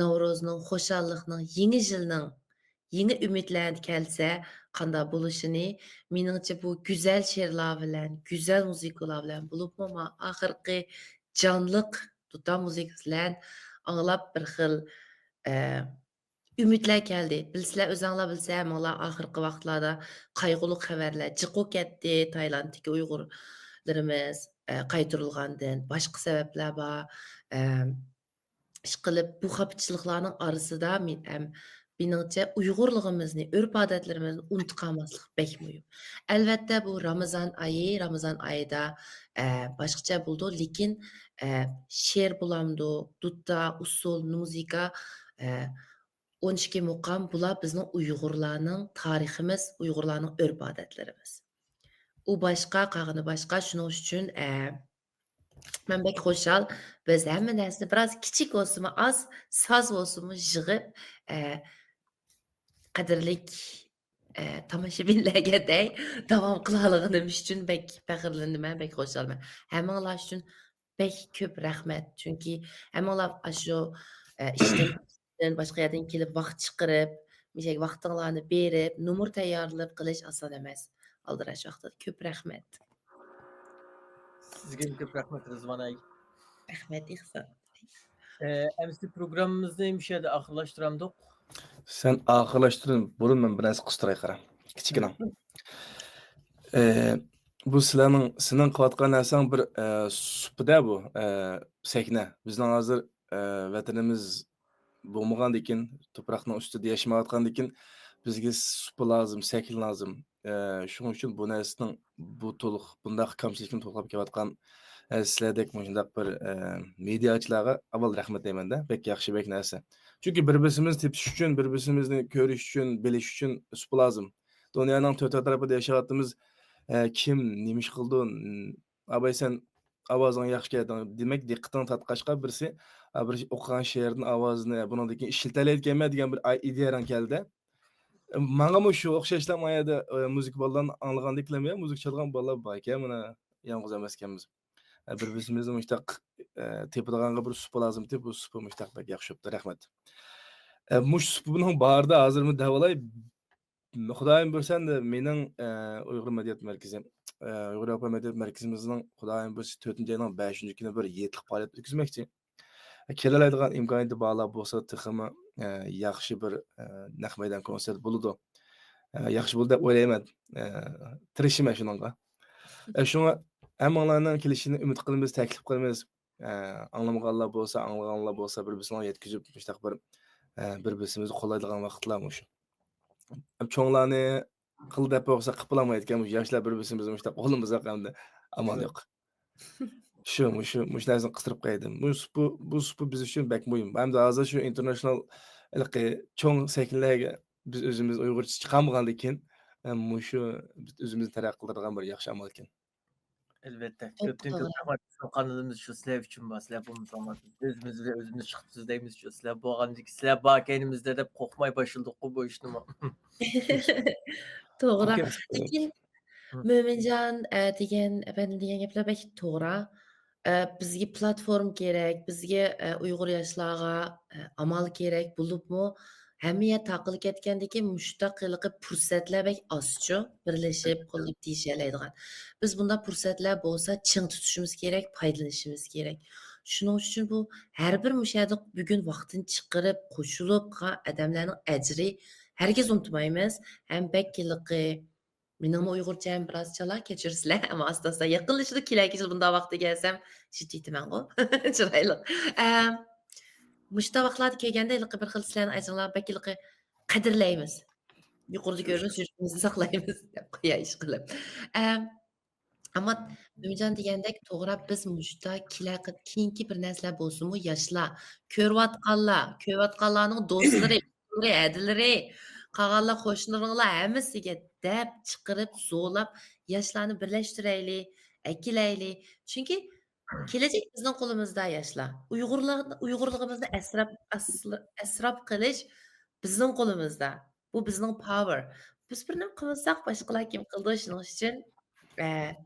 نورۇزنىڭ، خۇشاللىقنىڭ، يېڭى يىلنىڭ يېڭى ئۈمىدلەر كەلسە قانداق بولۇشىنى، مېنىڭچە، بۇ گۈزەل شېئىرلار بىلەن، گۈزەل مۇزىكىلار بىلەن، بولۇپمۇ ما ئاخىرقى جانلىق دۇتار مۇزىكىسى بىلەن ئاڭلاپ بىر خىل، ئە، ئۈمىدلەر كەلدى. بىلسىلەر، ئۆزۈڭلار بىلسە، ماڭا ئاخىرقى ۋاقىتلاردا قايغۇلۇق خەۋەرلەر جىققا كەتتى. تايلاندتىكى ئۇيغۇرلىرىمىز، ئە، قايتۇرۇلغاندىن باشقا سەۋەبلەر بار. ئە، ئىشقىلىپ، بۇ خاپىچىلىقلارنىڭ ئارىسىدا مېن-، ئەم، مېنىڭچە ئۇيغۇرلۇقىمىزنى، ئۆرپ-ئادەتلىرىمىزنى ئۇنتۇپ قالماسلىق بەك مۇھىم. ئەلۋەتتە، بۇ رامىزان ئايى، رامىزان ئايىدا، ئە، باشقىچە بولىدۇ، لېكىن، ئە، شېئىر بولامدۇ، دۇتار، ئۇسسۇل، مۇزىكا، ئە، ئون ئىككى مۇقام، بۇلار بىزنىڭ ئۇيغۇرلارنىڭ تارىخىمىز، ئۇيغۇرلارنىڭ ئۆرپ-ئادەتلىرىمىز. ئۇ باشقا، قالغىنى باشقا. شۇنىڭ ئۈچۈن، ئە، مەن بەك خۇشال. بىز ھەممە نەرسىنى بىراز كىچىك بولسىمۇ ئاز، ساز بولسىمۇ يىغىپ، ئە، قەدىرلىك، ئە، تاماشىبىنلەرگە دەي داۋام قىلالىغىنىم ئۈچۈن بەك پەخىرلىنىمەن، بەك خۇشالمەن. ھەممىڭلار ئۈچۈن بەك كۆپ رەھمەت. چۈنكى ھەممىڭلار ئاشۇ، ئە، ئىشتىن، باشقا يەردىن كېلىپ ۋاقىت چىقىرىپ، مۇشۇ ۋاقتىڭلارنى بېرىپ، نومۇر تەييارلىنىپ قىلىش ئاسان ئەمەس. ئالدىراش ۋاقتىدا. كۆپ رەھمەت. سىزگىمۇ كۆپ رەھمەت، رىزۋان ئاي. رەھمەت، ئېھسان. ئە، ئەمىسە پروگراممىمىزنى مۇشۇ يەردە ئاخىرلاشتۇرامدۇق؟ سەن ئاخىرلاشتۇرۇن بۇرۇن مەن بىر نەرسە قىستۇراي قارا. كىچىككىنە. ئە، بۇ سىلەرنىڭ، سېنىڭ قىلىۋاتقان نەرسەڭ بىر، ئە، سۇپىدە بۇ، ئە، سەھنە. بىزنىڭ ھازىر، ئە، ۋەتىنىمىز بولمىغاندىكىن، تۇپراقنىڭ ئۈستىدە ياشىمايۋاتقاندىكىن، بىزگە سۇپا لازىم، سەھنە لازىم. ئە، شۇنىڭ ئۈچۈن بۇ نەرسىنىڭ، بۇ تولۇق، بۇنداق كامچىلىكنى تولۇقلاپ كېلىۋاتقان، ئە، سىلەردەك مۇشۇنداق بىر، ئە، مېدىياچىلارغا ئاۋۋال رەھمەت دەيمەن-دە. بەك ياخشى، بەك نەرسە. چۈنكى بىر-بىرسىمىزنى تېپىش ئۈچۈن، بىر-بىرسىمىزنى كۆرۈش ئۈچۈن، بىلىش ئۈچۈن سۇپا لازىم. دۇنيانىڭ تۆت تەرىپىدە ياشاۋاتىمىز. ئە، كىم نېمە ئىش قىلىدۇ؟ ئاباي، سەن ئاۋازىڭ ياخشى كەلدىڭ. دېمەك، دىققىتىڭ تارتقاچقا بىرسى، ئا، بىر ئوقۇغان شېئىرنى، ئاۋازىنى، بۇنىڭدىن كېيىن ئىشلىتەلەيدىكەنمەن دېگەن بىر ئاي-، ئىدىيەڭ كەلدى. ماڭىمۇ شۇ ئوخشاشلا ما يەردە، ئە، مۇزىكا بالىلارنى ئاڭلىغاندىكىنلەرمۇ يا مۇزىكا چالغان بالىلار بار ئىكەن، مانا يالغۇز ئەمەسكەنمىز. ئە، بىر-بىرسىمىزنى مۇشتاق، ئە، تېپىدىغانغا بىر سۇپا لازىمتى، بۇ سۇپا مۇشتاق بەك ياخشى بوپتۇ، رەھمەت. ئە، مۇشۇ سۇپىنىڭ بارىدا ھازىرمۇ دەۋالاي، خۇدايىم بۇيرۇسا، ئەمدى مېنىڭ، ئە، ئۇيغۇر مەدەنىيەت مەركىزى، ئە، ئۇيغۇر ياۋروپا مەدەنىيەت مەركىزىمىزنىڭ خۇدايىم بۇيرۇسا تۆتىنچى ئاينىڭ بەشىنچى كۈنى بىر ھېيتلىق پائالىيەت ئۆتكۈزمەكچى. كېلەلەيدىغان ئىمكانىيىتى بارلار بولسا تېخىمۇ، ئە، ياخشى بىر، ئە، نەق مەيدان كونسېرت بولىدۇ. ئە، ياخشى بولىدۇ دەپ ئويلايمەن. ئە، تىرىشىمەن شۇنىڭغا. ئە، شۇڭا ھەممىڭلارنىڭ كېلىشىنى ئۈمىد قىلىمىز، تەكلىپ قىلىمىز. ئە، ئاڭلىمىغانلار بولسا، ئاڭلىغانلار بولسا، بىر-بىرسىنىڭ يەتكۈزۈپ، مۇشۇنداق بىر، ئە، بىر-بىرسىمىزنى قوللايدىغان ۋاقىتلار مۇشۇ. چوڭلارنى قىل دەپ قويسا، قىلىپ بولالمايدىكەن، مۇشۇ ياشلار بىر-بىرسىمىزنى مۇشۇنداق قوللىمىساق ئەمدى ئامال يوق. شۇ، مۇشۇ، مۇشۇ نەرسىنى قىستۇرۇپ قويدۇم. بۇ سۇپا، بۇ سۇپا بىز ئۈچۈن بەك مۇھىم. ھەمدە ھازىر شۇ ئىنتېرناشنال ھېلىقى چوڭ سەھنىلەرگە بىز ئۆزىمىز ئۇيغۇرچە چىقالمىغاندىن كېيىن، ئە، مۇشۇ بىز ئۆزىمىزنى تەرەققىي قىلدۇرىدىغان بىر ياخشى ئامالكەن. ئەلۋەتتى. كۆپتىن كۆپ توغرا. رەھمەت. شۇ قانىلىمىز شۇ سىلەر ئۈچۈن بار. سىلەر بولمىساڭلار، بىز ئۆزىمىز بىلەن ئۆزىمىز چىقىپ سۆزلەيمىز شۇ. سىلەر بولغاندىكىن، سىلەر بار كەينىمىزدە دەپ قورقماي باشلىدۇققۇ بۇ ئىشنىمۇ. توغرا. لېكىن مم. مۆمىنجان، ئە، دېگەن، ئەپەندىم دېگەن گەپلەر بەك توغرا. ئە، بىزگە پلاتفورما كېرەك، بىزگە، ئە، ئۇيغۇر ياشلارغا، ئە، ئامال كېرەك، بولۇپمۇ ھەممە يەر تاقىلىپ كەتكەندىكىن مۇشۇنداق ھېلىقى پۇرسەتلەر بەك ئازچۇ، بىرلىشىپ، قوللاپ دېيىشەلەيدىغان. بىز بۇنداق پۇرسەتلەر بولسا چىڭ تۇتۇشىمىز كېرەك، پايدىلىنىشىمىز كېرەك. شۇنىڭ ئۈچۈن بۇ ھەر بىر مۇشۇ يەردە بۈگۈن ۋاقتىنى چىقىرىپ، قوشۇلۇپ قىلغان ئادەملەرنىڭ ئەجرى ھەرگىز ئۇنتۇمايمىز. ھەم بەك ھېلىقى مېنىڭمۇ ئۇيغۇرچەم بىراز چالا، كېچۈرسىلەر، ئەمما ئاستا-ئاستا يېقىنلىشىدۇ، كېلەر كېچىدە بۇنداق ۋاقتى كەلسەم، شىت ئېيتىمەنغۇ. چىرايلىق. ئەم، مۇشۇنداق ۋاقىتلاردا كەلگەندە، ھېلىقى بىر خىل سىلەرنىڭ ئەجرىڭلار بەك ھېلىقى قەدىرلەيمىز. يۇقىرىدا كۆرىمىز، يۈرىكىمىزدە ساقلايمىز، دەپ قوياي ئىشقىلىپ. ئەم، ئەمما مۆمىنجان دېگەندەك توغرا، بىز مۇشۇنداق كېلەر قېت-، كېيىنكى بىر نەرسىلەر بولسىمۇ، ياشلار، كۆرۈۋاتقانلار، كۆرۈۋاتقانلارنىڭ دوستلىرى، ئۇكىلىرى، ھەدىلىرى، قالغانلار قوشنىلىرىڭلار ھەممىسىگە دەپ چىقىرىپ، زورلاپ ياشلارنى بىرلەشتۈرەيلى، ئەكېلەيلى. چۈنكى كېلەچەك بىزنىڭ قولىمىزدا، ياشلار. ئۇيغۇرلار، ئۇيغۇرلۇقىمىزنى ئەسراپ، ئەسلا-، ئەسراپ قىلىش بىزنىڭ قولىمىزدا. بۇ بىزنىڭ پاۋېر. بىز بىر نېمە قىلمىساق، باشقىلار كىم قىلىدۇ؟ شۇنىڭ ئۈچۈن، ئە،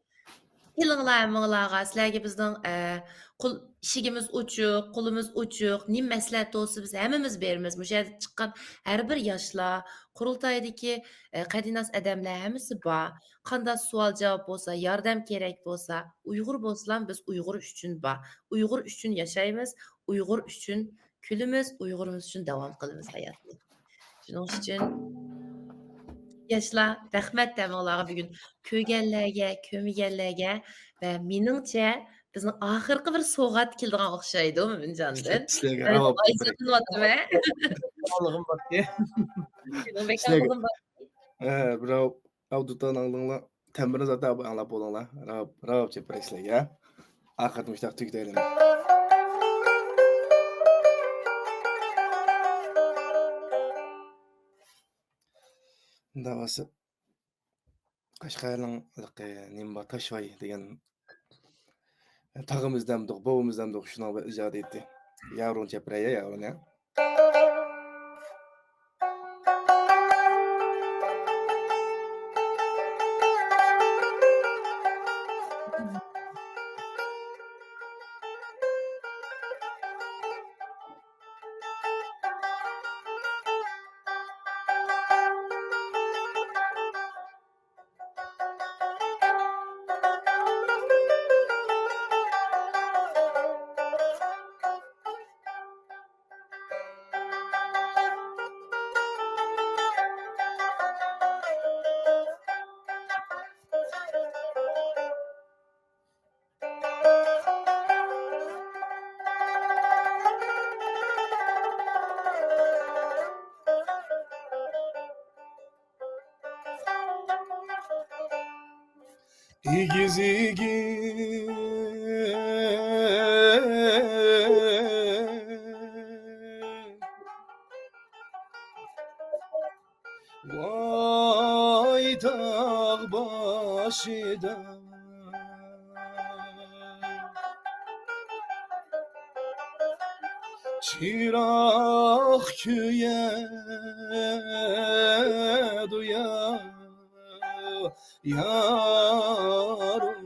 كېلىڭلار ھەممىڭلارغا، سىلەرگە بىزنىڭ، ئە، قول، ئىشىكىمىز ئوچۇق، قولىمىز ئوچۇق، نېمە مەسلىھەت بولسا بىز ھەممىمىز بېرىمىز. مۇشۇ يەردە چىققان ھەر بىر ياشلار، قۇرۇلتايدىكى، ئە، قەدىناس ئادەملەر ھەممىسى بار. قانداق سوئال جاۋاب بولسا، ياردەم كېرەك بولسا، ئۇيغۇر بولسىلا بىز ئۇيغۇر ئۈچۈن بار. ئۇيغۇر ئۈچۈن ياشايمىز، ئۇيغۇر ئۈچۈن كۈلىمىز، ئۇيغۇرىمىز ئۈچۈن داۋام قىلىمىز ھاياتنى. شۇنىڭ ئۈچۈن ياشلار، رەھمەت ھەممىڭلارغا بۈگۈن كۆرگەنلەرگە، كۆرمىگەنلەرگە ۋە مېنىڭچە بىزنىڭ ئاخىرقى بىر سوۋغات كېلىدىغان ئوخشايدۇ مۆمىنجاندىن. سىلەرگە، ھەي، راۋاب، ھاياجانلىنىۋاتىمەن. ئاڭلىغۇم بارتى. مېنىڭ بەك سىلەرگە. ئاڭلىغۇم بارتى. ھە، بىراۋ ئاۋدۇتان ئاڭلىدىڭلار. تەمبۇرنى زادى ئاڭلاپ بولدۇڭلار. راۋاب، راۋاب چېپىرەي سىلەرگە. ئاخىرىدا مۇشۇنداق تۈگىتەيلى. مۇنداق بولسا، قەشقەرنىڭ ھېلىقى نېمە بار، تاشۋاي دېگەن تاغىمىز دەمدۇق، بوۋىمىز دەمدۇق، شۇنىڭ بىر ئىجادىيىتى. ياۋرۇن چېپىرەي، ياۋرۇن، يا. ئېگىز، ئېگىز. ۋاي تاغ باشىدا چىراغ كۆيەدۇ يا. يارىم،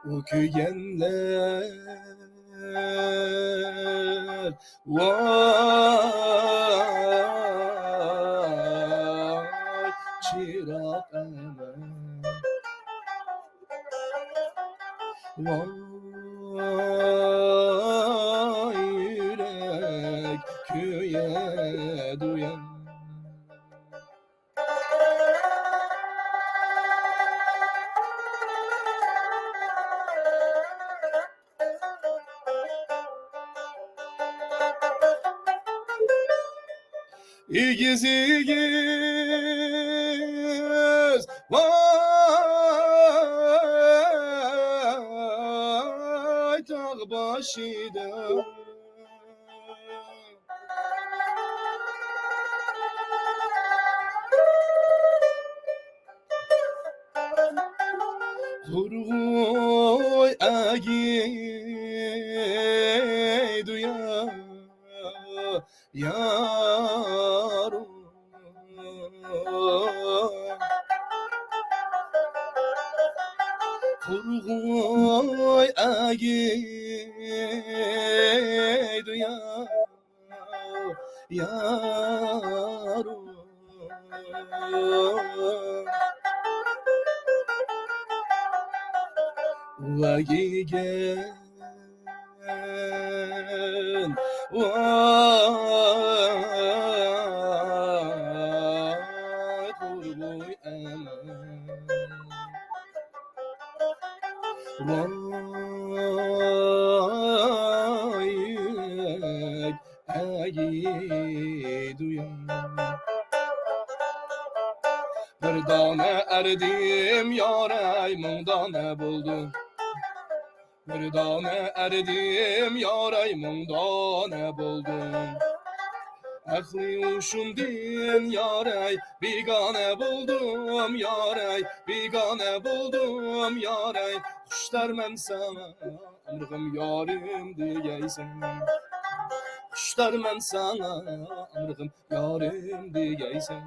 ئۇ كۆيگەنلەر، ۋاي چىراغ ئەمەس. ۋاي يۈرەك كۆيەدۇ يا. ئېگىز، ئېگىز. ۋاي تاغ باشىدا قۇرغۇي ئەگىدۇ يا يارۇم. قۇرغۇي ئەگىدۇ يا يارۇم. ۋاي يىگىت، ۋاي قۇرغۇي ئەمەس. ۋاي ئەگىدۇ يا. بىر دانە ئەردىم ياراي، مىڭ دانە بولدۇم. بىر دانە ئەردىم ياراي، مىڭ دانە بولدۇم. ئەقلى ھوشۇمدىن ياراي، بىگانە بولدۇم ياراي، بىگانە بولدۇم ياراي. خۇشتارمەن ساڭا، ئامرىقىم يارىم دېگەيسەن. خۇشتارمەن ساڭا، ئامرىقىم يارىم دېگەيسەن.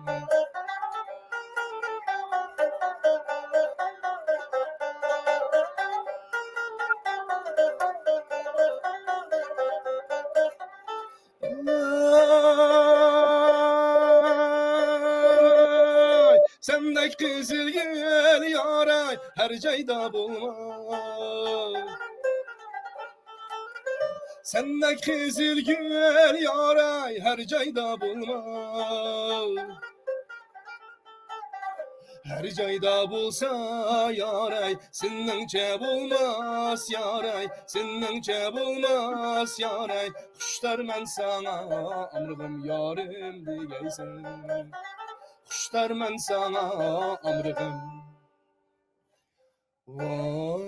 سەندەك قىزىل گۈل ياراي، ھەر جايدا بولماي. سەندەك قىزىل گۈل ياراي، ھەر جايدا بولماي. ھەر جايدا بولسا ياراي، سېنىڭچە بولماس ياراي، سېنىڭچە بولماس ياراي. خۇشتارمەن ساڭا، ئامرىقىم يارىم دېگەيسەن. خۇشتارمەن ساڭا، ئامرىقىم. ۋاي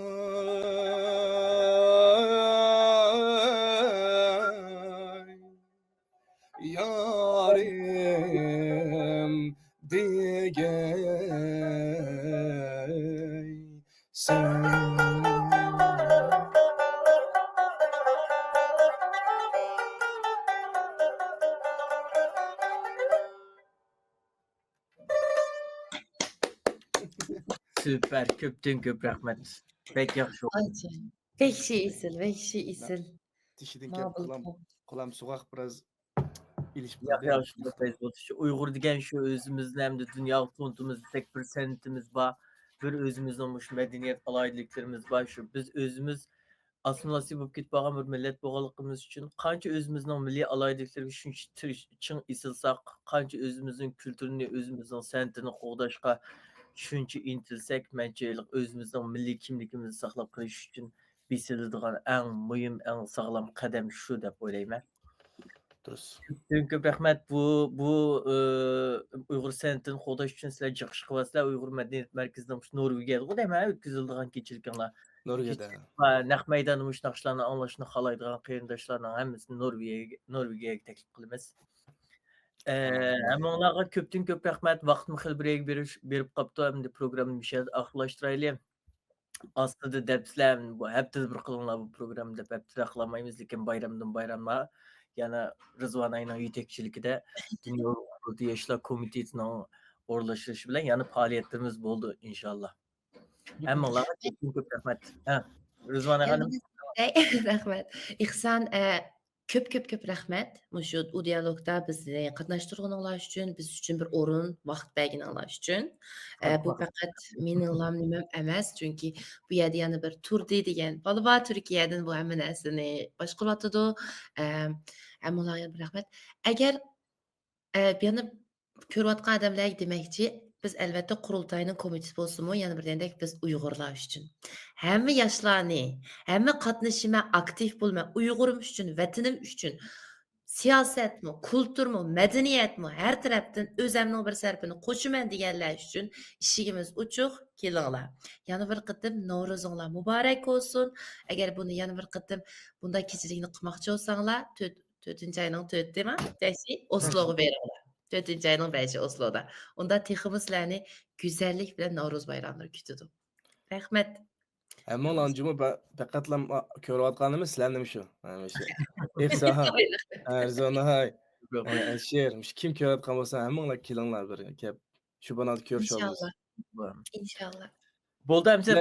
يارىم دېگەيسەن. سۈپەر، كۆپتىن كۆپ رەھمەت. بەك ياخشى. ئاجايىپ. بەك ئېسىل، بەك ئېسىل. تېشىدىن كەپ قولام، قولام سوغۇق بىراز ئېلىشىپ ياق، قالدى. ياخشى، پەيز بولسۇن. شۇ ئۇيغۇر دېگەن شۇ ئۆزىمىزنى ھەمدە دۇنياغا تونۇتىمىز دېسەك، بىر سەنئىتىمىز بار، بىر ئۆزىمىزنىڭ مۇشۇ مەدەنىيەت ئالاھىدىلىكلىرىمىز بار. شۇ بىز ئۆزىمىز ئاسسىمىلياتسىيە بولۇپ كېتىپ قالغان بىر مىللەت بولغانلىقىمىز ئۈچۈن، قانچە ئۆزىمىزنىڭ مىللىي ئالاھىدىلىكلىرىگە شۇنچە تىرىش-، چىڭ ئېسىلساق، قانچە ئۆزىمىزنىڭ كۈلتۈرىنى، ئۆزىمىزنىڭ سەنئىتىنى قوغداشقا شۇنچە ئىنتىلسەك، مەنچە ئۆزىمىزنىڭ مىللىي كىملىكىمىزنى ساقلاپ قېلىش ئۈچۈن بېسىلىدىغان ئەڭ مۇھىم، ئەڭ ساغلام قەدەم شۇ دەپ ئويلايمەن. دۇرۇس. كۆپتىن كۆپ رەھمەت. بۇ، بۇ، ئى، ئۇيغۇر سەنئىتىنى قوغداش ئۈچۈن سىلەر جىق ئىش قىلىۋاتىسىلەر. ئۇيغۇر مەدەنىيەت مەركىزىنىڭ مۇشۇ نورۋېگىيەدىغۇ دەيمەن، ئۆتكۈزۈلىدىغان كېچىلىكىڭلار. نورۋېگىيەدە. كېچىلىك، ھە، نەق مەيداندا مۇشۇ ناخشىلارنى ئاڭلاشنى خالايدىغان قېرىنداشلارنىڭ ھەممىسىنى نورۋېگىيەگە، نورۋېگىيەگە تەكلىپ قىلىمىز. ئە، ھەممىڭلارغا كۆپتىن كۆپ رەھمەت. ۋاقتىمۇ خېلى بىر يەرگە بېرىش-، بېرىپ قاپتۇ. ئەمدى پروگراممىنى مۇشۇ يەردە ئاخىرلاشتۇرايلى. ئاستىدا دەپسىلەر، بۇ ھەپتىدە بىر قىلىڭلار بۇ پروگرامما دەپ، ھەپتىدە قىلالمايمىز، لېكىن بايرامدىن بايرامغا يەنە رىزۋان ئاينىڭ يېتەكچىلىكىدە دۇنيا ئۇيغۇر قۇرۇلتىيى ياشلار كومىتېتىنىڭ ئورۇنلاشتۇرۇشى بىلەن يەنە پائالىيەتلىرىمىز بولىدۇ، ئىنشاللا. ھەممىڭلارغا كۆپتىن كۆپ رەھمەت. ھە، رىزۋانە خانىم. رەھمەت. ئىھسان، ئە، كۆپ، كۆپ، كۆپ رەھمەت. مۇشۇ ئۇ دىيالوگتا بىزنى قاتناشتۇرغىنىڭلار ئۈچۈن، بىز ئۈچۈن بىر ئورۇن، ۋاقىت بەرگىنىڭلار ئۈچۈن. ئە، بۇ پەقەت مېنىڭلام نېمەم ئەمەس، چۈنكى بۇ يەردە يەنە بىر تۇردى دېگەن بالا بار، تۈركىيەدىن بۇ ھەممە نەرسىنى باشقۇرۇۋاتىدۇ. ئە، ھەممىڭلارغا يەنە بىر رەھمەت. ئەگەر ئە، يەنە كۆرۈۋاتقان ئادەملەرگە دېمەكچى، بىز ئەلۋەتتە قۇرۇلتاينىڭ كومىتېتى بولسىمۇ، يەنە بىر دېگەندەك بىز ئۇيغۇرلار ئۈچۈن. ھەممە ياشلارنى، ھەممە قاتنىشىمەن، ئاكتىپ بولىمەن، ئۇيغۇرۇم ئۈچۈن، ۋەتىنىم ئۈچۈن، سىياسەتمۇ، كۇلتۇرمۇ، مەدەنىيەتمۇ، ھەر تەرەپتىن ئۆزەمنىڭ بىر سەرپىنى قوشىمەن دېگەنلەر ئۈچۈن ئىشىكىمىز ئوچۇق، كېلىڭلار. يەنە بىر قېتىم نورۇزۇڭلار مۇبارەك بولسۇن. ئەگەر بۇنى يەنە بىر قېتىم بۇنداق كېچىلىكنى قىلماقچى بولساڭلار، تۆت-، تۆتىنچى ئاينىڭ تۆتىما؟ بەشى ئوسلوغا بېرىڭلار. تۆتىنچى ئاينىڭ بەشى ئوسلودا. ئۇندا تېخىمۇ سىلەرنى گۈزەللىك بىلەن نورۇز بايراملىرى كۈتىدۇ. رەھمەت. ھەممىڭلار جۇمۇ پەقەتلا كۆرۈۋاتقانىمىز سىلەرنىمۇ شۇ. ھەمىشە. ئېيتسا، ھە، ئەرزاناي، ئەشىر، مۇشۇ كىم كۆرۈۋاتقان بولسا، ھەممىڭلار كېلىڭلار بىر كەپ. شۇ بانادا كۆرۈشۈۋالىمىز. ئىنشاللا. ئىنشاللا. بولدى، ئەمىسە